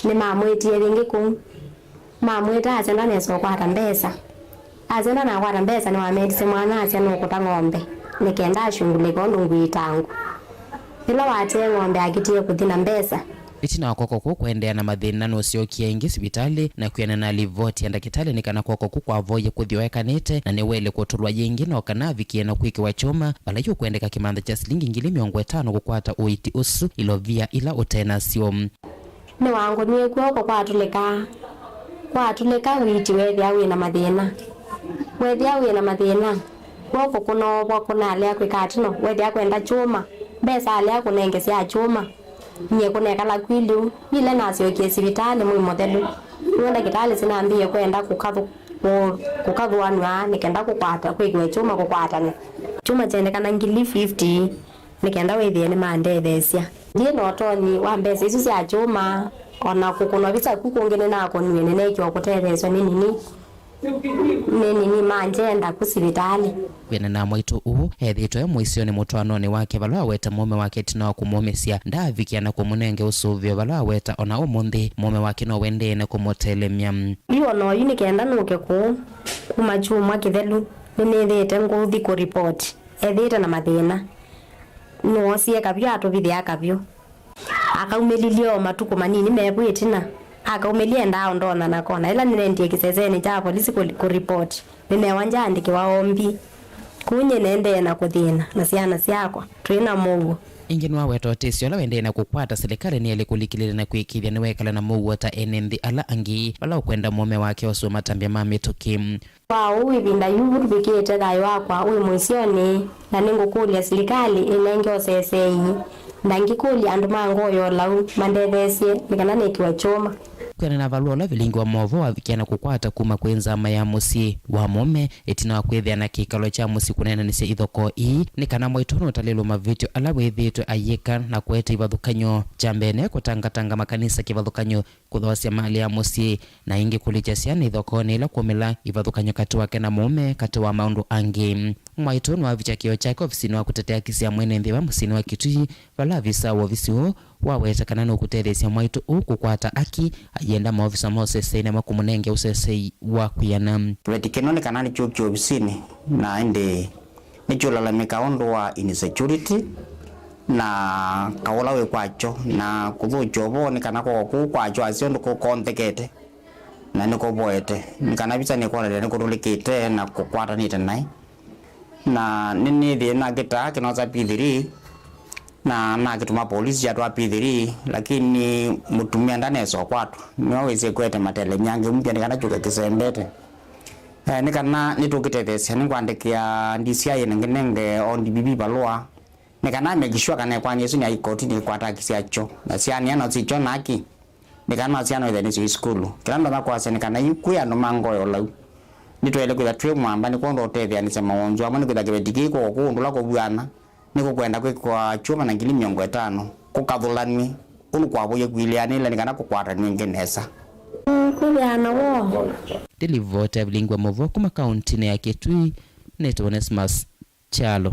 Nĩmamwĩtie ĩngĩ kũu. Mamwĩta asya ndanesa ũkwata mbesa. Asya ndanakwata mbesa, nĩwametisye mwana-a-asya nũkũta ng'ombe nĩ kenda ashungulĩke ũndũ ngũitangwa. Ĩla watee ng'ombe akĩtie kũthi na mbesa. Ĩtina wa kw'oko kũu kũendeea na mathĩna, nũsyokie ĩngĩ sivitalĩ na kwĩanana na livoti ya ndakĩtalĩ nĩ kana kw'oko kũu kwavoie kũthyoekanĩte na nĩwaĩle kũtũlwa yĩngĩ, no kana avikie na kwĩkĩwa kyũma, vala yu kwendeka kĩmantha kya silingi ngili mĩongo ĩtano kũkwata ũiiti ũsu ilovia ila ũte nasyo. Nĩwangũnie kw'oko kwatũlĩka. Kwatũlĩka, ũiiti weethĩa wĩ na mathĩna. Weethĩa wĩ na mathĩna, kw'oko kũnoovwa kũnalea kwĩka atino, weethĩa kwenda kyũma, mbesa alea kũnenge sya kyũma. Nyie kũnekala kwiliu, yĩla nasyokie sivitalĩ mwei mũthelu, nĩw'o ndakĩtalĩ sinambĩĩe kwenda kũkathũ-, kũ-, kũkathũanw'a nĩ kenda kũkwata, kwĩkĩwe kyũma kũkwatanw'a. Kyũma kyendekana ngili fifty nĩ kenda wĩthĩe nĩmandetheesya. Ndiĩ na ũtonyi wa mbesa isu sya kyũma, o na kũkũnwa visa ku kũngĩ nĩnakũniwe, nĩneekiwa kũtetheesw'a nĩ nini. Nĩ nini manjenda ku sivitalĩ. Kwĩanana na mwaitũ ũũ, ethĩĩtwe e mũisyonĩ mũtwaanonĩ wake vala waweta mũũme wake ĩtina wa kũmũũmĩsya ndaavikĩa na kũmũnenge ũsũvĩo vala waweta o na ũmũnthĩ mũũme wake no wendee na kũmũtelemya. Yu o na oyu nĩ kenda nũke kũũ kuma kyumwa kĩthelu, nĩnĩthĩĩte ngũthi kũripoti ethĩĩte na mathĩna. Nĩwoosie kavyũ atũvithĩa kavyũ. Akaumĩlilye o matukũ manini me vu ĩtina. Akaumĩlya endaa ũndonya na kona. Ĩla nĩnendie kĩsesenĩ kya volisi kũ-, kũripoti, nĩneewa ndyaandĩkĩwa ombi. Kũu nyie nĩendee na kũthĩna na syana syakwa. Twĩ na mũuo. Ĩngĩ nĩwaweta ũtĩsyo ũla wendee na kũkwata silikalĩ nĩyaĩle kũlikĩlĩlya na kũĩkĩĩthya nĩwekala na mũuo ta ene nthĩ ala angĩ, vala ũkwenda mũũme wake osũe matambya ma mĩtũkĩ. Kwa ũu, ĩvinda yu vu tũvikĩte, thayũ wakwa wĩ mũisyonĩ, na nĩngũkũlya silikalĩ ĩnenge ũseseei. Ndangĩkũlya andũ ma ngoo ya ũlau mandetheesye nĩ kana nĩkĩwe kyũma. Kwĩanana na valũa ũla vilingi wa maũvoo wavikĩa na kũkwata kuma kwĩ nzama ya mũsyĩ wa mũũme, ĩtina wa kwĩthĩa na kĩkalo kya mũsyĩ kũneenanĩsya ithokoo ii, nĩ kana mwaitũ nũtalĩlwe mavĩtyo ala wĩthĩĩtwe ayĩka na kũete ivathũkany'o. Kya mbee, nĩ kũtangatanga makanisa kĩvathũkany'o, kũthoosya malĩ ya mũsyĩ, na ĩngĩ kũlikya syana ithokoonĩ ĩla kwaumĩla ivathũkany'o katĩ wake na mũũme, katĩ wa maũndũ angĩ. Mwaitũ nĩwavikya kĩoo kyake ovisinĩ wa kũtetea aki sya mwene nthĩ va mũsyĩnĩ wa Kitui, vala avisa wa ovisi ũũ waweta kana nũkũtetheesya mwaitũ ũũ kũkwata aki, ayenda maovisa ma ũseseĩ nĩmakũmũnenge ũseseĩ wa kwĩana. Kĩveti kĩno nĩ kana nĩkyũkie ovisinĩ, na ĩndĩ nĩkyũlalamĩka ũndũ wa insecurity na kaũ ũla wĩ kwakyo, na kũthũkya ũvoo nĩ kana kw'oko kũu kwakyo asya ũndũ kũkonthekete na nĩkũvoete, nĩ kana visa nĩkwonania nĩkũtũlĩkĩte na kũkwatanĩte naĩ. Na nĩnĩthĩe nakĩtaa kĩnosa P three, na nakĩtũma polisi yatwaa P three, lakini mũtumĩa ndanesa ũkwatwa. Nĩwe wĩsĩ kwete matelemya angĩ mpya nĩ kana kyũke kĩsembete. Eh, nĩ kana nĩtũkĩtetheesya, nĩngwandĩkĩa D C I na ngĩnenge O D P P valũa, nĩ kana make sure kana ĩkwani ĩsu nĩ ya ikoti nĩkwata aki syakyo, na syana no sikyo na aki, nĩ kana no syana ĩthe nĩsyo isukulu. Kĩla ndonya kwasya nĩ kana yu kwĩ andũ ma ngoo ya ũlau. Nĩtwaĩle kwĩtha twĩ mwamba nĩ kwondũ ũtetheanĩsya mawonzu amwe nĩ kwĩtha kĩveti kĩĩ kw'oko kũu ũndũ ũla kũvw'ana nĩkũkwenda kwĩkwa kyũma na ngili mĩongo ĩtano kũkathũlanw'e ũndũ kwavoie kwilĩanĩla nĩ kana kũkwatanw'e ĩngĩ nesa. Kwĩthĩana woo. Ndĩlivoti ya vilingi wa maũvoo kuma kauntinĩ ya Kitui, nĩtwa Onesmus Kyalo.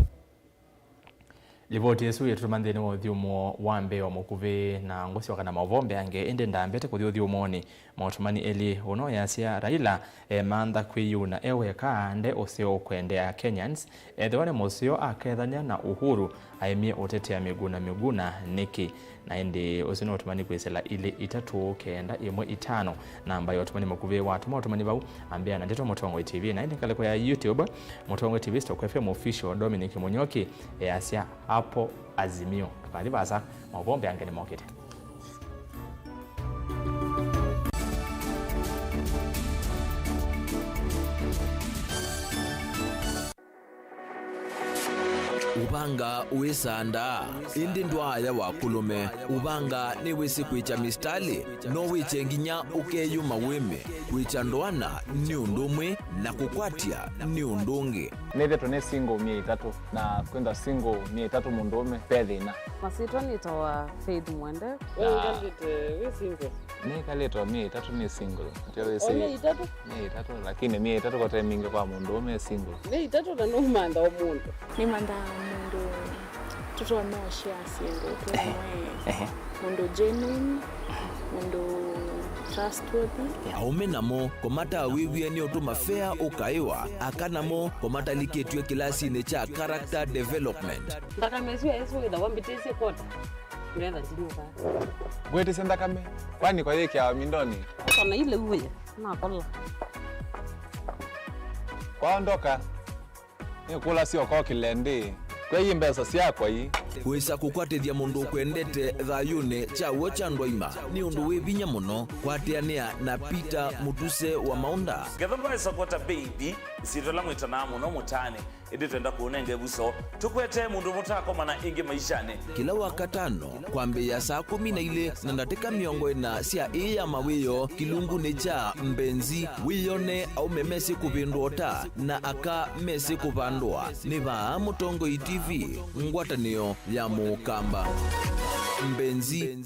Livoti ĩsu ĩtũtuma nthĩnĩ wa ũthyũmũo wa mbee wa mũkuvĩ na ngũsyoka na maũvoo mbeange, ĩndĩ ndambĩte kũthi ũthyũmũonĩ. Maũtũmani elĩ ũno yasya Raila emantha kwĩyuna e weka, nde ũseo kwendeea Kenyans. Ethĩwa nĩ mũseo akethany'a na Uhuru aemie ũtetea Miguna Miguna nĩkĩ? Na ĩndĩ ũsu nĩ ũtũmani kwĩsĩla ilĩ itatũ kenda ĩmwe itano, namba ya ũtũmani mũkuvĩ. Watũma ũtũmani vau, ambĩa na ndeto Mũtongoi T V. Na ĩndĩ ngalĩko ya YouTube, Mũtongoi T V, Stock F M Official, Dominic Mũnyoki easya, hapo Azimio. Ndũkathi vaasa, maũvoo mbeange nĩmokĩte. Ũvanga wĩsandaa, ĩndĩ ndwaaya wa kũlũme. Ũvanga nĩwĩsĩ kwĩkya mĩsitalĩ, no wĩkye nginya ũkeyũma wĩme. Kwĩkya ndoana nĩ ũndũ ũmwe, na kũkwatya nĩ ũndũ ũngĩ. Nĩthĩtwe nĩ single myei ĩtatũ, na kwĩnda single myei ĩtatũ mũndũũme, ve thĩna. Masyĩtwa nĩtawa Faith Mwende. We ũkalĩte wĩ single? Nĩkalĩte o myei ĩtatũ nĩ single. Ndio wĩsĩ. O myei ĩtatũ? Myei ĩtatũ, lakini myei ĩtatũ kote mingĩ kwa mũndũũme e single. Myei ĩtatũ na nũmantha o mũndũ. Nĩmanthaa mũndũ tũtonya ũshare syĩndũ twĩ amwe. Ehe. Mũndũ genuine, mũndũ trustworthy. Aũme namo kũmatawĩw'e nĩ ũtũma fea ũkaĩwa, aka namo kũmatalikĩtw'e kĩlasinĩ kya character development. Nthakame ĩsu ĩsu wĩthawa mbĩtĩsye kota. Ngetha ndinyuka. Ngwĩtĩsye nthakame, kwani kwa yĩkĩawa mindoni? Kota na ile uye, nakola. Kwaondoka. Nĩkũlasya ũkokĩle ndĩ. Kwei mbesa syakwa ii. Kwĩsa kũkwatĩthya mũndũ ũkwendete thayũnĩ kya w'o kya ndwaima nĩ ũndũ wĩ vinya mũno. Kwatĩanĩa na Peter Mũtuse wa Maũnda. Ngetha mbae Sakota Baby, ĩsyĩtwa ĩla mwĩtanaa mũno mũtaanĩ, ĩndĩ twenda kũũnenga ĩvuso. Tũkwete mũndũ mũtakomana ĩngĩ maishanĩ. Kĩla Wakatano, kwambĩĩa saa kũmi na ilĩ na ndatĩka mĩongo ĩna sya ĩĩ ya mawĩoo kĩlungunĩ kya Mbenzi, wĩyone aũme mesĩ kũvĩndũa ũta na aka mesĩ kũvandũa. Nĩ vaa Mũtongoi T V, ngwatanĩo ya Mũkamba. Mbenzi.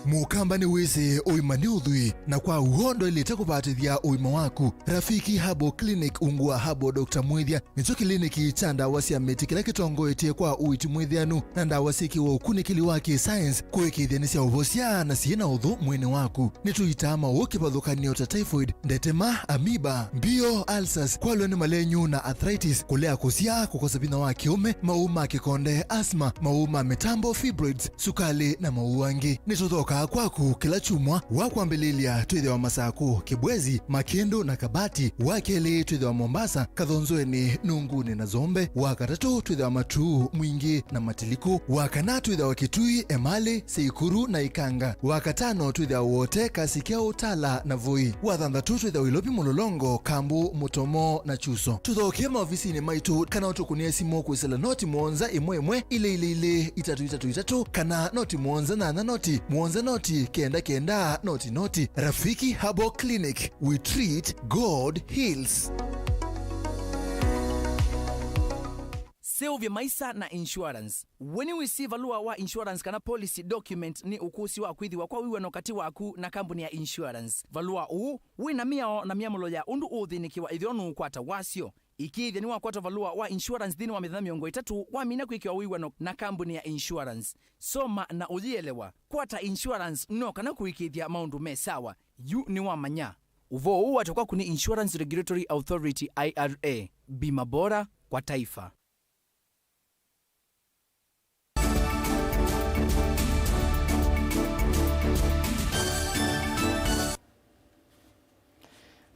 Mũkamba nĩwĩsĩ ũima nĩ ũthwii, na kwa w'o ndwaĩlĩte kũvatĩthya ũima waku. Rafiki Herbal Clinic ungu wa Herbal Doctor Mwĩthya nĩkyo kĩliniki kya ndawa sya mĩtĩ kĩla kĩtongoetye kwa ũiiti mwĩthĩanu na ndawa syĩkĩwe ũkunĩkĩli wa kĩ-science kũĩkĩĩthya nĩsyaũvosya na syĩ na ũthũ mwĩĩnĩ waku. Nĩtũitaa maũũ kĩvathũkany'o ta typhoid, ndetema, amoeba, mbio, ulcers, kwalwa nĩ malenyu na arthritis, kũlea kũsyaa, kũkosa vinya wa kĩũme, maũũ ma kĩkonde, asthma, maũũ ma mĩtambo, fibroids, sukalĩ, na maũũ angĩ. Nĩtũthokaa kwaku kĩla kyumwa. Wa kwambĩlĩlya twĩthĩwa Masakũ, Kĩbwezi, Makĩndũ na Kabati. Wa kelĩ twĩthĩwa Mombasa, Kathonzweni, Nungunĩ na Zombe. Wa katatũ twĩthĩwa Matuu, Mwingĩ na Matiliku. Wa kana twĩthĩwa Kitui, Emali, Seikuru na Ikanga. Wa katano twĩthĩwa Wote, Kasikya, Utala na Voi. Wa thanthatũ twĩthĩwa Ilovi, Mũlolongo, Kambu, Mũtomo na Chuso. Tũthokee maovisinĩ maitũ kana ũtũkũnĩe simũ kwĩsĩla noti mũonza ĩmwe ĩmwe ilĩ ilĩ ilĩ itatũ itatũ itatũ kana noti mũonza nyanya noti mũonza noti kenda kenda noti noti. Rafiki Herbal Clinic, we treat, God heals. Seũvye maisa na insurance. We nĩwĩsĩ valũa wa insurance kana policy document nĩ ũkũsĩ wa kwĩthĩwa kwa wĩw'ano katĩ waku na kambuni ya insurance. Valũa ũũ wĩ na mĩao na myamũlo ya ũndũ ũũthĩnĩkĩwa ĩtheo nũũkwata wasyo. Ĩkĩĩthya nĩwakwata valũa wa insurance nthĩnĩ wa mĩthenya mĩongo ĩtatũ wamina kwĩkĩwa wĩw'ano na kambuni ya insurance. Soma na ũyĩelewa. Kwata insurance no kana kũĩkĩĩthya maũndũ me sawa. Yu nĩwamanya. Ũvoo ũũ watakwa kũnĩ Insurance Regulatory Authority, I R A. Bima bora kwa taifa.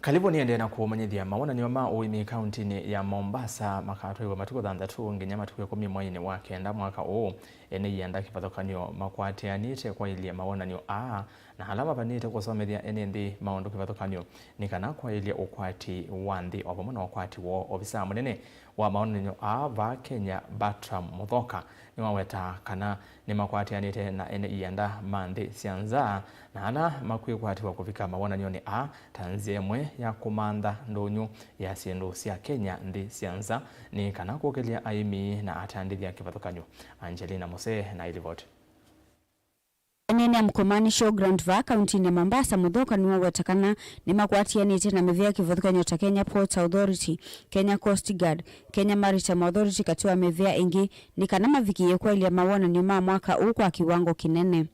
Kalivũ nĩendee na kũmanyĩthya mawonany'o ma ũĩmi kauntinĩ ya Mombasa makatwaiwe matukũ thanthatũ nginya matukũ ĩkũmi mweinĩ wa kenda mwaka ũũ. Ene ianda kĩvathũkany'o makwatĩanĩte kwaĩlya mawonany'o aa, na ala mavanĩte kũsomethya ene nthĩ maũndũ kĩvathũkany'o nĩ kana kwaĩlya ũkwati wa nthĩ o vamwe na ũkwati woo. Ovisaa mũnene wa mawonany'o aa vaa Kenya, Bertram Muthoka, nĩwawetaa kana nĩmakwatĩanĩte na ene ianda ma nthĩ sya nza na ala makwĩkwatĩwa kũvika mawonany'onĩ aa ta nzĩa ĩmwe ya kũmantha ndũnyũ ya syĩndũ sya Kenya nthĩ sya nza nĩ kana kũkĩlya aĩmi na atandĩthya kĩvathũkany'o. Angelina Mose na ĩlivoti. Anene a Mkomani Showground vaa kauntinĩ ya Mombasa, Muthoka nĩwaweta kana nĩmakwatianĩte na mĩvĩa kĩvathũkany'o ta Kenya Ports Authority, Kenya Coast Guard, Kenya Maritime Authority katĩ wa mĩvĩa ĩngĩ nĩ kana mavikĩĩe kwaĩlya mawonany'o ma mwaka ũũ kwa kĩwango kĩnene.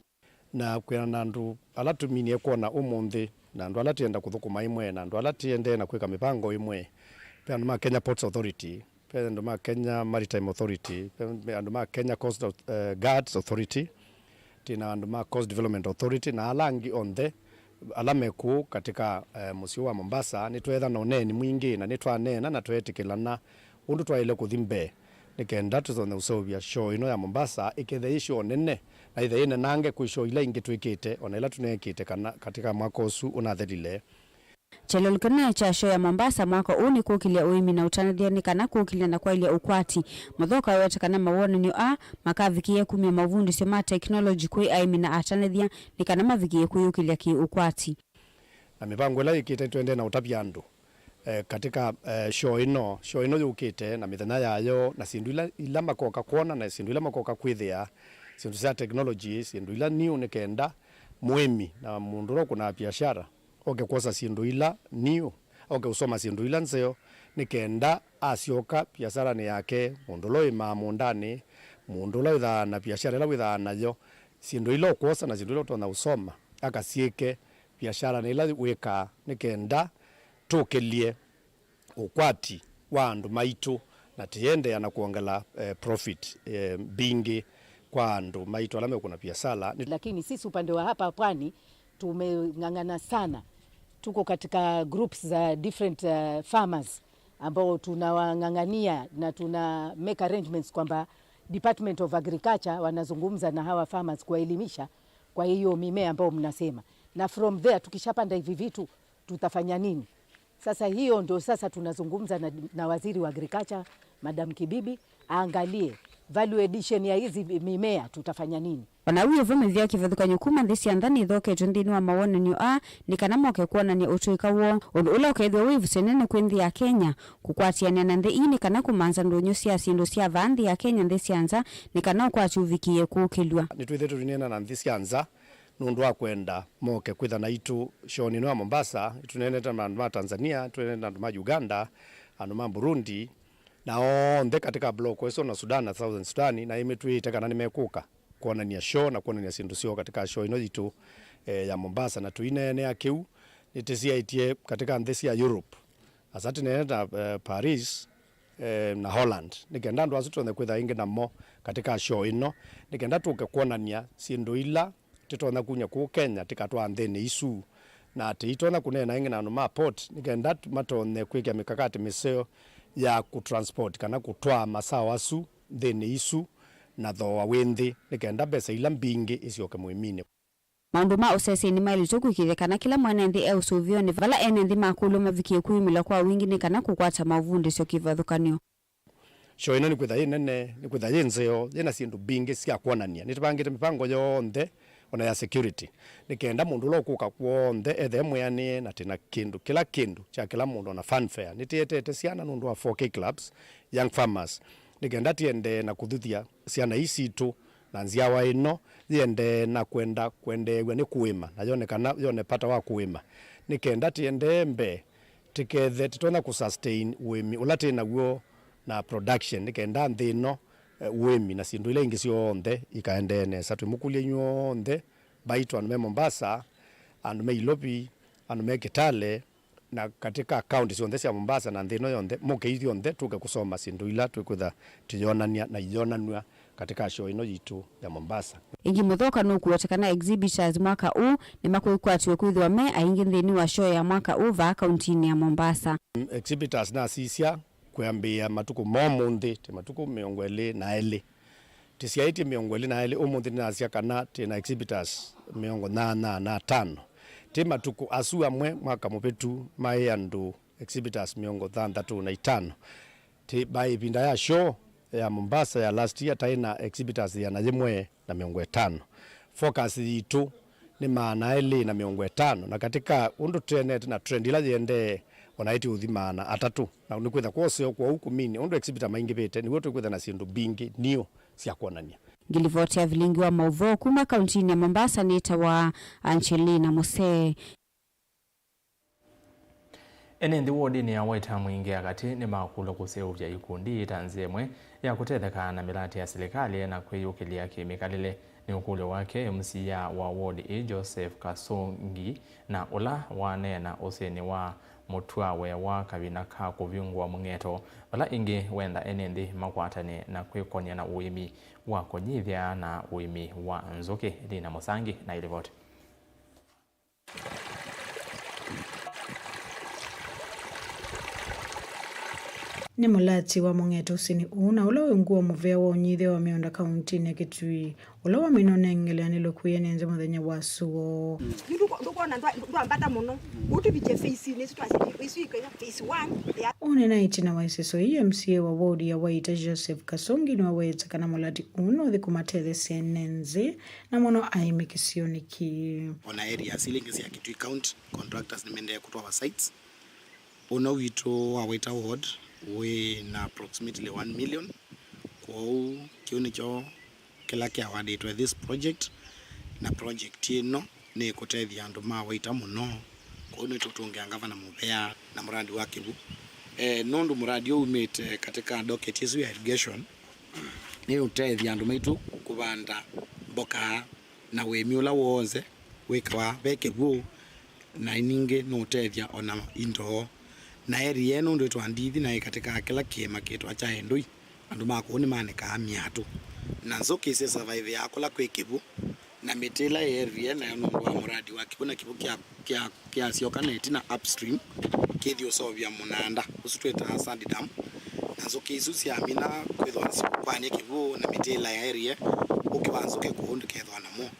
Na kwĩana na andũ ala tũminie kwona ũmũnthĩ, na andũ ala twĩenda kũthũkũma ĩmwe, na andũ ala tũendee na kwĩka mĩvango ĩmwe, ve andũ ma Kenya Ports Authority, ve andũ ma Kenya Maritime Authority, ve andũ ma Kenya Coast Au-, eh, Guards Authority, twĩ na andũ ma Coast Development Authority, na ala angĩ onthe ala me kũu katika, eh, mũsyĩ wa Mombasa. Nĩtweethana ũneeni mwingĩ, na nĩtwaneena na tweetĩkĩlana ũndũ twaĩle kũthi mbee, nĩ kenda tũtonye ũseũvya shoo ĩno ya Mombasa ĩkethe yĩ shoo nene, na ĩthe yĩnenange kwĩ shoo ila ingĩ twĩkĩte, o na ila tũneekĩte kana katika mwaka ũsu ũnathelile. Kyelelo kĩnene kya shoo ya Mombasa mwaka ũũ nĩ kũkĩlya ũĩmi na ũtanĩthya nĩ kana kũkĩlya na kwaĩlya ũkwati. Muthoka aweta kana mawonany'o aa makavikĩĩa kumya mavundĩsyo ma tekinolongyi kwĩ aĩmi na atanĩthya nĩ kana mavikĩĩe kwĩyũkĩlya kĩ-ũkwati. Na mĩvango ĩla yĩkĩte nĩtũendee na ũtavya andũ, eh, katika, eh, shoo ĩno, shoo ĩno yũkĩte na mĩthenya yayo, na syĩndũ ila, ila makoka kwona, na syĩndũ ila makoka kwĩthĩa, syĩndũ sya technology, syĩndũ ila new, nĩ kenda mũĩmi na mũndũ ũla ũkũnaa biashara oke kwosa syĩndũ ila new, oke ũsoma syĩndũ ila nzeo, nĩ kenda asyoka biasaranĩ yake, mũndũ ũla ũĩmaa mũũndanĩ, mũndũ ũla wĩthaa na biashara ĩla wĩthaa nayo, syĩndũ ila ũkwosa na syĩndũ ila ũtonya ũsoma, akasyĩke biasharanĩ ĩla wĩkaa, nĩ kenda tũkĩlye ũkwati wa andũ maitũ na tũiendeea na kuongela, eh, profit, eh, mbingĩ kwa andũ maitũ ala mekũna biasala. Nĩ Lakini sisi upande wa hapa pwani tumeng'ang'ana sana, tuko katika groups za different, uh, farmers ambao tunawang'ang'ania na tuna make arrangements kwamba Department of Agriculture wanazungumza na hawa farmers kuwaelimisha kwa hiyo mimea ambayo mnasema, na from there tukishapanda hivi vitu tutafanya nini? Sasa hiyo ndio sasa tunazungumza na, na waziri wa agriculture, Madam Kibibi, aangalie value addition ya hizi mimea, tutafanya nini? O na wĩ vo, mĩvĩa kĩvathũkany'o kuma nthĩ sya nza nĩthoketwe nthĩnĩ wa mawonany'o aa nĩ kana moke kwonany'a ũtũĩka woo, ũndũ ũla ũkethĩwa wĩ ĩvuso ĩnene kwĩ nthĩ ya Kenya kũkwatĩanĩa na nthĩ ii nĩ kana kũmanza ndũnyũ sya syĩndũ sya vaa nthĩ ya Kenya nthĩ sya nza nĩ kana ũkwati ũvikĩĩe kũũkĩlw'a. Nĩtwĩthĩĩtwe tũineena na nthĩ sya nza nũndũ wa kwenda moke kwĩtha naitũ shoonĩ ĩno ya Mombasa. Nĩtũneenete na andũ ma Tanzania, nĩtũneenete na andũ ma Uganda, andũ ma Burundi, na onthe katika block ĩsu na Sudan na Southern Sudan, na ĩmĩtwĩĩte kana nĩmekũka kwonany'a shoo na kwonany'a syĩndũ syoo katika shoo ĩno yitũ, eh, ya Mombasa. Na tũineenea kĩu, nĩtĩsyaĩtye katika nthĩ sya Europe, asa tũneenete na, eh, Paris, eh, na Holland, nĩ kenda andũ asu tũtonye kwĩtha ĩngĩ namo katika shoo ĩno, nĩ kenda tũke kwonany'a syĩndũ ila tũtonya kumya kũu Kenya tũkatwaa nthĩnĩ isu, na tũitonya kũneena ĩngĩ na andũ ma port nĩ kenda matonye kwĩkĩa mĩkakati mĩseo ya kũtransport kana kũtwaa masaũ asu nthĩnĩ isu na thooa wĩ nthĩ, nĩ kenda mbesa ila mbingĩ isyoke mũĩminĩ. Maũndũ ma ũsesenĩ maĩlĩtwe kũĩkĩĩthya kana kĩla mwene nthĩ e ũsũvĩonĩ vala ene nthĩ makũlw'a mavikĩe kwĩyumĩlya kwa wingĩ nĩ kana kũkwata maũvundĩsyo kĩvathũkany'o. Shoo ĩno nĩkwĩtha yĩ nene, nĩkwĩtha yĩ nzeo, yĩ na syĩndũ mbingĩ sya kwonany'a. Nĩtũvangĩte mĩvango yonthe, o na ya security, nĩ kenda mũndũ ũla ũkũka kw'onthe ethe e mwĩanĩe na twĩ na kĩndũ, kĩla kĩndũ kya kĩla mũndũ, o na funfair. Nĩtũetete syana nũndũ wa four K clubs, young farmers, nĩ kenda tũendee na kũthuthya syana ii sitũ na nzyawa ĩno yĩendee na kwenda kwendeew'a nĩ kũĩma na yone kana yone pata wa kũĩma, nĩ kenda tũendee mbee tũkethe tũtonya kũsustain ũĩmi ũla twĩ naw'o na production, nĩ kenda nthĩ ĩno, eh, ũĩmi na syĩndũ ila ingĩ syonthe ikaendee nesa. Twĩmũkũlya inyw'onthe mbaitũ, andũ me Mombasa, andũ me Ilovi, andũ me Kitale, na katika kaunti syonthe sya Mombasa na nthĩ ĩno yonthe, mũke ithyonthe tũke kũsoma syĩndũ ila twĩkwĩtha tũyonany'a na iyonanw'a katika shoo ĩno yitũ ya Mombasa. Ĩngĩ Muthoka nũkũweta kana exhibitors mwaka ũũ nĩmakũikwatiwe kwĩthĩwa me aingĩ nthĩnĩ wa shoo ya mwaka ũũ vaa kauntinĩ ya Mombasa. Mm, exhibitors nasisya kwĩambĩĩa matukũ ma ũmũnthĩ, twĩ matukũ mĩongo ĩlĩ na elĩ. Tũsyaĩtye mĩongo ĩlĩ na elĩ, ũmũnthĩ nĩnasya kana twĩ na exhibitors mĩongo nyanya na atano. Twĩ matukũ asu amwe mwaka mũvĩtu maĩ andũ exhibitors mĩongo thanthatũ na itano. Twĩ by ĩvinda ya show ya Mombasa ya last year, twaĩ na exhibitors ĩana yĩmwe na mĩongo ĩtano. Focus yitũ nĩ maana elĩ na mĩongo ĩtano, na katika ũndũ tũenete na trend ĩla yĩendee, o na ĩtĩ ũthi maana atatũ, na nĩkwĩtha kwa ũseo kwoou kũminĩ ũndũ exhibitor maingĩvĩte, nĩw'o tũkwĩtha na syĩndũ mbingĩ new sya kwonany'a. Ngilivoti ya vilingi wa maũvoo kuma kauntinĩ ya Mombasa nĩtawa Angelina Mose. Ene nthĩ wodinĩ ya Waita Mwingĩ ya katĩ nĩmakũlwa kũseũvya ikundi ta nzĩa ĩmwe ya kũtetheka na mĩlatĩ ya silikalĩ na kwĩyũkĩlya kĩmĩkalĩle. Nĩ ũkũlyo wake M C A wa ward ĩ Joseph Kasongi, na ũla waneena ũsĩnĩ wa mũtwawe wa kavina ka kũvingũa mũng'eto, vala ĩngĩ wenda ene nthĩ makwatane na kwĩkony'a na ũĩmi wa kũnyithya na ũĩmi wa nzũkĩ. Lina Mũsangi na ilivoti. Nĩ mũlati wa mũng'eto ũsĩnĩ ũũ na ũla wĩ ungu wa mũvea wa ũnyithya wa mĩũnda kauntinĩ ya Kitui, ũla waminwa nĩ ngelekany'o kwĩ ene nthĩ mũthenya wa soo. Nũndũ ndũkwona ndwa- ndwambata mũno. Ũtũvikye phase nĩsĩ twasya phase ĩkaia phase one ya Ũnena ĩtina wa ĩseso ii, M C A wa ward ya Waita Joseph Kasongi nĩwaweta kana mũlati ũũ nũthi kũmatethesya ene nthĩ na mũno aĩmi kĩsionĩ kĩĩ. Ona areas ila ingĩ sya Kitui County, contractors nĩmaendee kũtwawa sites. Ũno witũ wa Waita Ward wĩ na approximately one million. Kwoou kĩu nĩkyo kĩla kĩawardĩtwe this project, na project ĩno nĩ kũtethya andũ ma Waita mũno. Kwoou nĩtũtũngĩa ngavana mũvea na mũradi wa kĩw'ũ. Eh, nũndũ mũradi ũũ umĩte katika docket ĩsu ya irrigation, nĩ ũtethya andũ maitũ kũvanda mboka na ũĩmi ũla w'onthe wĩkawa ve kĩw'ũ, na ningĩ nũũtethya ona indo. Na area ĩno nũndũ ĩtwa Ndithi na ĩ katĩ ka kĩla kĩĩma kĩtwa kya Endũi, andũ ma kũu nĩmanĩkaa myatũ. Na nzũkĩ syĩ surviveaa kũla kwĩ kĩw'ũ, na mĩtĩ ĩla ĩ area nayo nũndũ wa mũradi wa kĩw'ũ na kĩw'ũ kya kya kĩasyoka na ĩtina upstream, kĩthi ũseũvya mũnanda ũsu twĩtaa sand dam, na nzũkĩ isu syamina kwĩthwa nĩsiũkũany'a kĩw'ũ na mĩtĩ ĩla yaĩrĩe, ũkĩ wa nzũkĩ kũu ndũkethwa namo.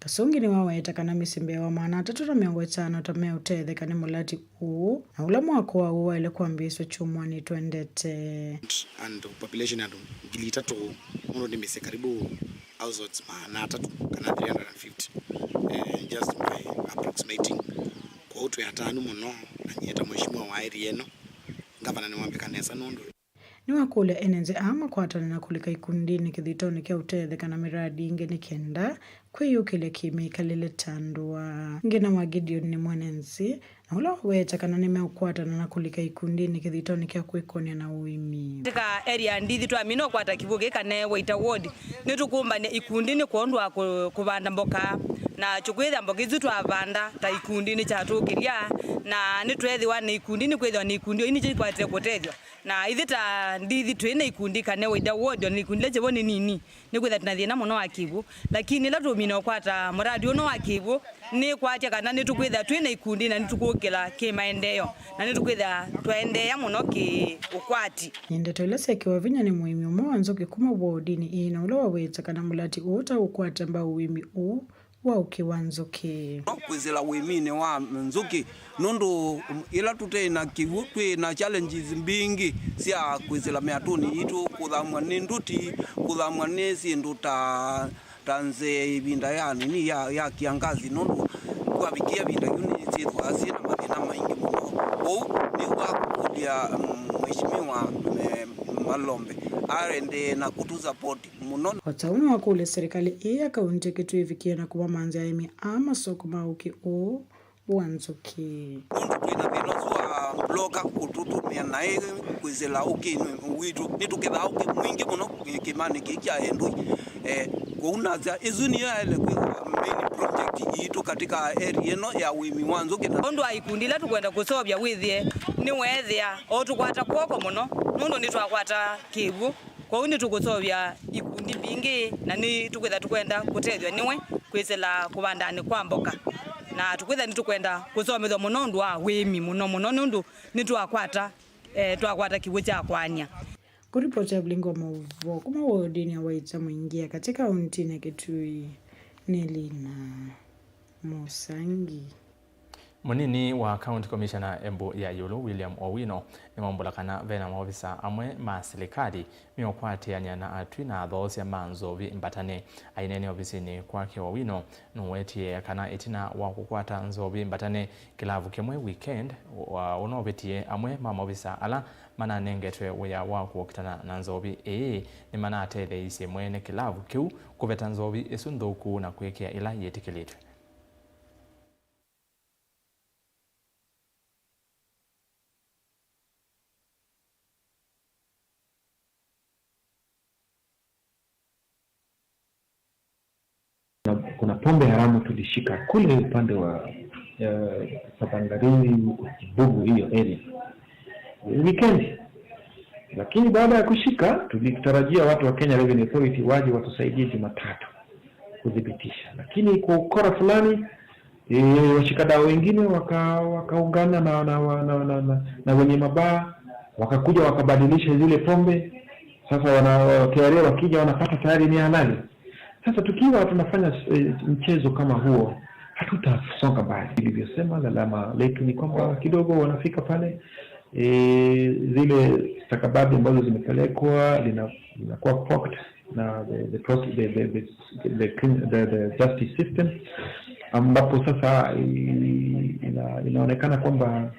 Kasongi nĩwaweta kana mĩsyĩ mbee wa maana atatũ na mĩongo ĩtano ta meũtetheka nĩ mũlati ũũ, na ũla mwako wa ũũ waĩle kwambĩĩsw'a kyumwanĩ twendete. And population andũ ngili itatũ, mũndũ nĩ mĩsyĩ karibu households maana atatũ kana three hundred and fifty, eh, just by approximating. Kwoou twĩ atanu mũno, na nyie ta mheshimiwa wa area ĩno, ngavana nĩwambĩka nesa nũndũ. Nĩwakũlya ene nthĩ aa makwatane na kũlika ikundinĩ kĩthitonĩ kya ũtetheka na mĩradi ĩngĩ nĩ kenda kwĩyũkĩlya kĩmĩkalĩle ta andũ aa. Ngĩna wa Gideon nĩ mwene nthĩ, na ũla waweta kana nĩmeũkwatana na kũlika ikundinĩ kĩthitonĩ kya kwĩkony'a na ũĩmi. Katika area Ndithi twamina ũkwata kĩw'ũ kĩĩ kana Waita Ward, nĩtũkũmbany'a ikundi nĩ kwondũ wa kũ- kũvanda mboka, na tũkwĩthĩa mboka isu twavanda ta ikundi nĩkyatũkĩlya, na nĩtweethĩwa nĩ ikundi, nĩkwĩthĩwa nĩ ikundi o ini kĩkwatĩte kũtethw'a. Na ithyĩ ta Ndithi twĩ na ikundi kana Waita Ward, ona ikundi ila kĩw'ũ nĩ nini, nĩkwĩthĩa twĩ na thĩna mũno wa kĩw'ũ, lakini ĩla tũmina ũkwata mũradi ũno wa kĩw'ũ, nĩkwatya kana nĩtũkwĩthĩa twĩ na ikundi na nĩtũkũkĩla kĩ maendeeo, na nĩtũkwĩthĩa twaendeea mũno kĩ ũkwati. Nĩ ndeto ila syekiwa vinya nĩ mũĩmi ũmwe wa nzũkĩ kuma wodinĩ ĩĩ, na ũla waweta kana mũlati ũũ ta ũkwata mbau ũĩmi ũũ wa ũkĩ wa nzũkĩ. Kwĩsĩla ũĩminĩ wa nzũkĩ, nũndũ ĩla tũte na kĩw'ũ, twĩ na challenges mbingĩ sya kwĩsĩla mĩatũnĩ yitũ, kũthamw'a nĩ nduti, kũthamw'a nĩ syĩndũ ta, ta nzee ĩvinda ya nini ya, ya kiangazi, nũndũ kwavikia ĩvinda yu nĩsyĩthwaa syĩ na mathĩna maingĩ mũno. Ũu nĩw'o wakũlya, mm, Mheshimiwa, eh, Malombe aendee na kũtũ support mũno. O ta ũu nĩwakũlya serikali ĩĩ ya kaunti ya Kitui ĩvikĩe na kũvamanthya aĩmi aa masoko ma ũkĩ ũũ wa nzũkĩ. Nũndũ twĩ na thĩna ũsu wa bloka kũtũtũmĩa naĩ kwĩsĩla ũkĩnĩ witũ, nĩtũkethaa ũkĩ mwingĩ mũno kĩmanĩ kĩĩ kya Endũi. Eh, kwoou nasya ĩsu nĩyo yaĩle kwĩthĩwa main project yitũ katika area ĩno ya ũĩmi wa nzũkĩ. Na ũndũ wa ikundi ila tũkwenda kũseũvya wĩthĩe nĩweethĩa o tũkwata kw'oko mũno, nũndũ nĩtwakwata kĩw'ũ. Kwoou nĩtũkũseũvya ikundi mbingĩ, na nĩtũkwĩtha tũkwenda kũtethw'a nĩwe kwĩsĩla kũvandanĩ kwa mboka, na tũkwĩtha nĩtũkwenda kũsomethw'a mũno ũndũ wa wĩĩmi mũno mũno, nũndũ nĩtwakwata, eh, twakwata kĩw'ũ kya kwany'a. Kũripoti ya vilingi wa maũvoo kuma wodinĩ ya Waita Mwingĩ ya katĩ kauntinĩ ya Kitui nĩ Lina Mũsangi. Mũnini wa County Commissioner Embu ya ĩũlũ, William Owino, nĩwaumbũla kana ve na maovisa amwe ma silikalĩ meũkwatĩanĩa na atwi na athoosya ma nzovi mbatanĩ. Aineena ovisinĩ kwake, Owino nũwetie kana ĩtina wa kũkwata nzovi mbatanĩ kĩlavu kĩmwe weekend wa ũno ũvĩtie, amwe ma maovisa ala mananengetwe wĩa wa kũkitana na nzovi ĩĩ nĩmanatetheeisye mwene kĩlavu kĩu kũveta nzovi ĩsu nthũku na kwĩkĩa ĩla yĩtĩkĩlĩtw'e. Kuna, kuna pombe haramu tulishika kule upande wa, eh, Sabangarini huko Kibugu, hiyo area, weekend. Lakini baada ya kushika, tulitarajia watu wa Kenya Revenue Authority waje watusaidie Jumatatu kuthibitisha, lakini kwa ukora fulani, e, washikadau wengine waka-, wakaungana na, na, na, na, na, na wenye mabaa, wakakuja wakabadilisha zile pombe. Sasa wana K R A wakija wanapata tayari ni halali. Sasa tukiwa tunafanya, eh, mchezo kama huo, hatutasonga mbali. Nilivyosema, lalama letu ni kwamba kidogo wanafika pale, eh, zile stakabadhi ambazo zimepelekwa lina-, linakuwa poked na the, the, proce-, the, the, the, the, clean- the, the justice system, ambapo sasa i- ina, inaonekana kwamba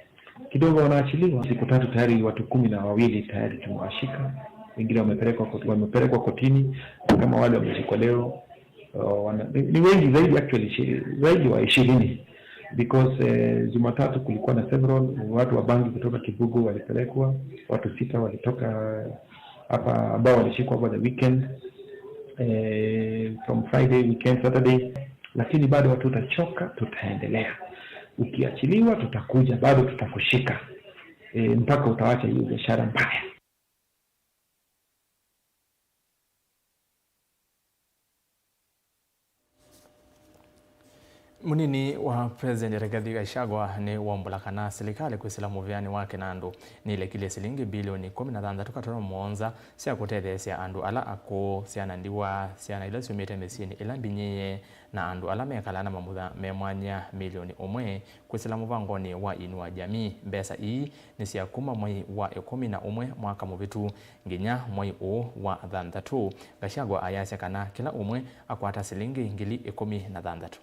kidogo wanaachiliwa. Siku tatu tayari watu kumi na wawili tayari tumewashika, wengine wamepelekwa kot- wamepelekwa kotini, na kama wale wameshikwa leo, uh, wana, ni, ni wengi zaidi actually, ishi- zaidi wa ishirini, because eh, Jumatatu kulikuwa na several watu wa bangi kutoka Kibugu walipelekwa, watu sita walitoka hapa ambao walishikwa over the weekend, eh, from Friday, weekend, Saturday, lakini bado hatutachoka, tutaendelea. Ukiachiliwa tutakuja, bado tutakushika, eh, mpaka utawacha hiyo biashara mbaya. Mũnini wa President Rigathi Gachagua nĩ wombũla kana silikalĩ kwĩsĩla mũvĩanĩ wake na andũ nĩlekile silingi bilioni ĩkũmi na thanthatũ katono mũonza sya kũtetheesya andũ ala akũũ, syana ndiwa, syana ila syumĩte mĩsyĩnĩ ĩla mbinyĩĩe, na andũ ala mekalaa na mamutha me mwanya milioni ũmwe kwĩsĩla mũvangonĩ wa Inua Jamii. Mbesa ii nĩ sya kuma mwei wa ĩkũmi na ũmwe mwaka mũvĩtu nginya mwei ũũ wa thanthatũ. Gachagua ayasya kana kĩla ũmwe akwata silingi ngili ĩkũmi na thanthatũ.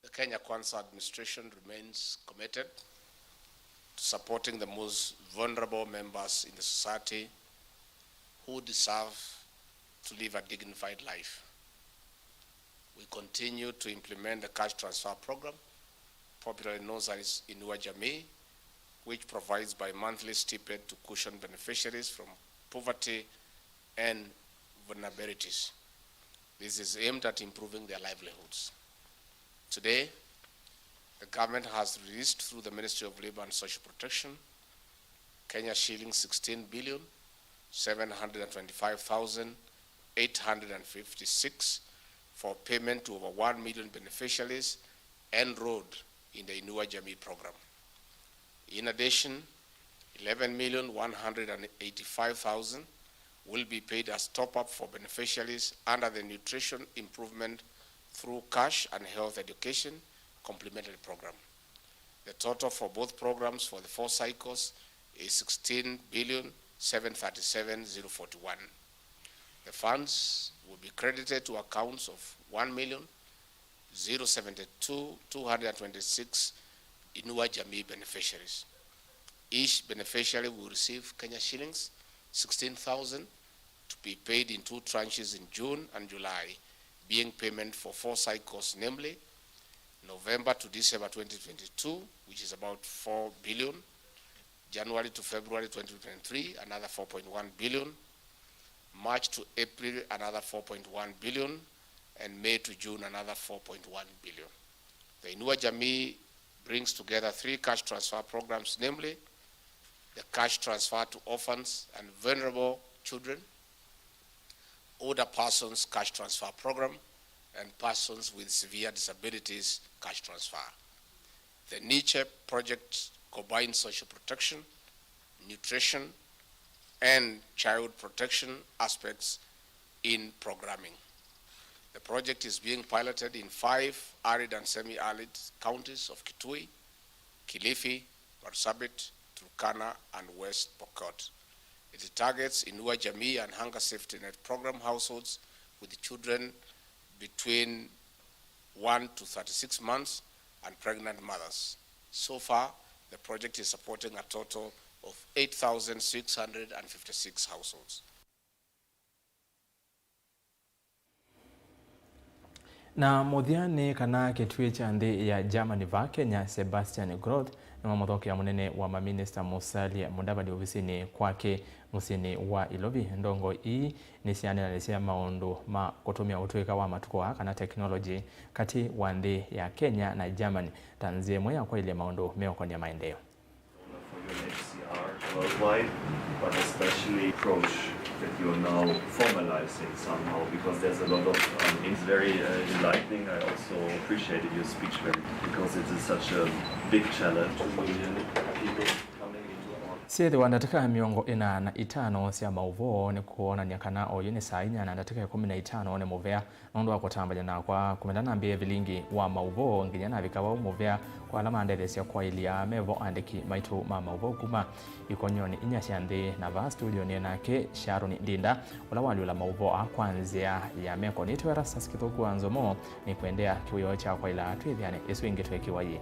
The Kenya Kwanza administration remains committed to supporting the most vulnerable members in the society who deserve to live a dignified life. We continue to implement the cash transfer program, popularly known as Inua Jamii, which provides bi-monthly stipend to cushion beneficiaries from poverty and vulnerabilities. This is aimed at improving their livelihoods. Today, the government has released through the Ministry of Labour and Social Protection Kenya shillings sixteen billion seven hundred and twenty-five thousand eight hundred and fifty-six for payment to over one million beneficiaries enrolled in the Inua Jamii program. In addition, eleven million one hundred and eighty-five thousand will be paid as top-up for beneficiaries under the Nutrition Improvement Through Cash and Health Education Complementary Program. The total for both programs for the four cycles is sixteen billion seven thirty-seven zero forty-one. The funds will be credited to accounts of one million zero seventy-two two hundred twenty-six Inua Jamii beneficiaries. Each beneficiary will receive Kenya shillings sixteen thousand to be paid in two tranches in June and July, being payment for four cycles, namely November to December twenty twenty-two, which is about four billion, January to February twenty twenty-three, another four point one billion, March to April, another four point one billion, and May to June, another four point one billion. The Inua Jamii brings together three cash transfer programs, namely the cash transfer to orphans and vulnerable children, older persons cash transfer program, and persons with severe disabilities cash transfer. The NECHEP project combines social protection, nutrition, and child protection aspects in programming. The project is being piloted in five arid and semi-arid counties of Kitui, Kilifi, Marsabit, Turkana, and West Pokot. It targets Inua Jamii and Hunger Safety Net program households with children between one to thirty-six months and pregnant mothers. So far, The project is supporting a total of eight thousand six hundred and fifty-six households. Na mũthya nĩ kana kĩtuĩ kya nthĩ ya Germany vaa Kenya, Sebastian Groth, nĩwamũthokea mũnene wa maminista Musalia Mudavadi ovisinĩ kwake mũsyĩnĩ wa Ilovi. Ndongoi ii nĩsyanenanisye maũndũ ma kũtũmĩa ũtũĩka wa matukũ aa kana technology katĩ wa nthĩ ya Kenya na Germany ta nzĩa ĩmwe ya kwaĩlya maũndũ meũkonĩa maendeeo. For U N H C R worldwide, but especially approach that you're now formalizing somehow, because there's a lot of, um, it's very uh, enlightening. I also appreciated your speech very, because it is such a big challenge. Two million people coming into our Syĩthĩwa ndatĩka mĩongo ĩna na itano sya maũvoo nĩ kwonany'a kana oyu nĩ saa inya na ndatĩka ĩkũmi na itano nĩ mũvea. Nũndũ wa kũtambany'a nakwa, kũmenda nambĩĩe vilingi wa maũvoo nginya navika vau mũvea kwa ala mandetheesya kwaĩlya me vo aandĩki maitũ ma maũvoo kuma ikonyonĩ inya sya nthĩ. Na vaa studio nĩ nake Sharon Ndinda, ũla walyũla maũvoo aa kwa nzĩa ya meko. Nĩtwe Erastus Kĩthũku wa Nzomo, nĩkwendea kĩwĩoo kya kwaĩla twĩthĩane ĩsu ĩngĩ twekiwa yĩ.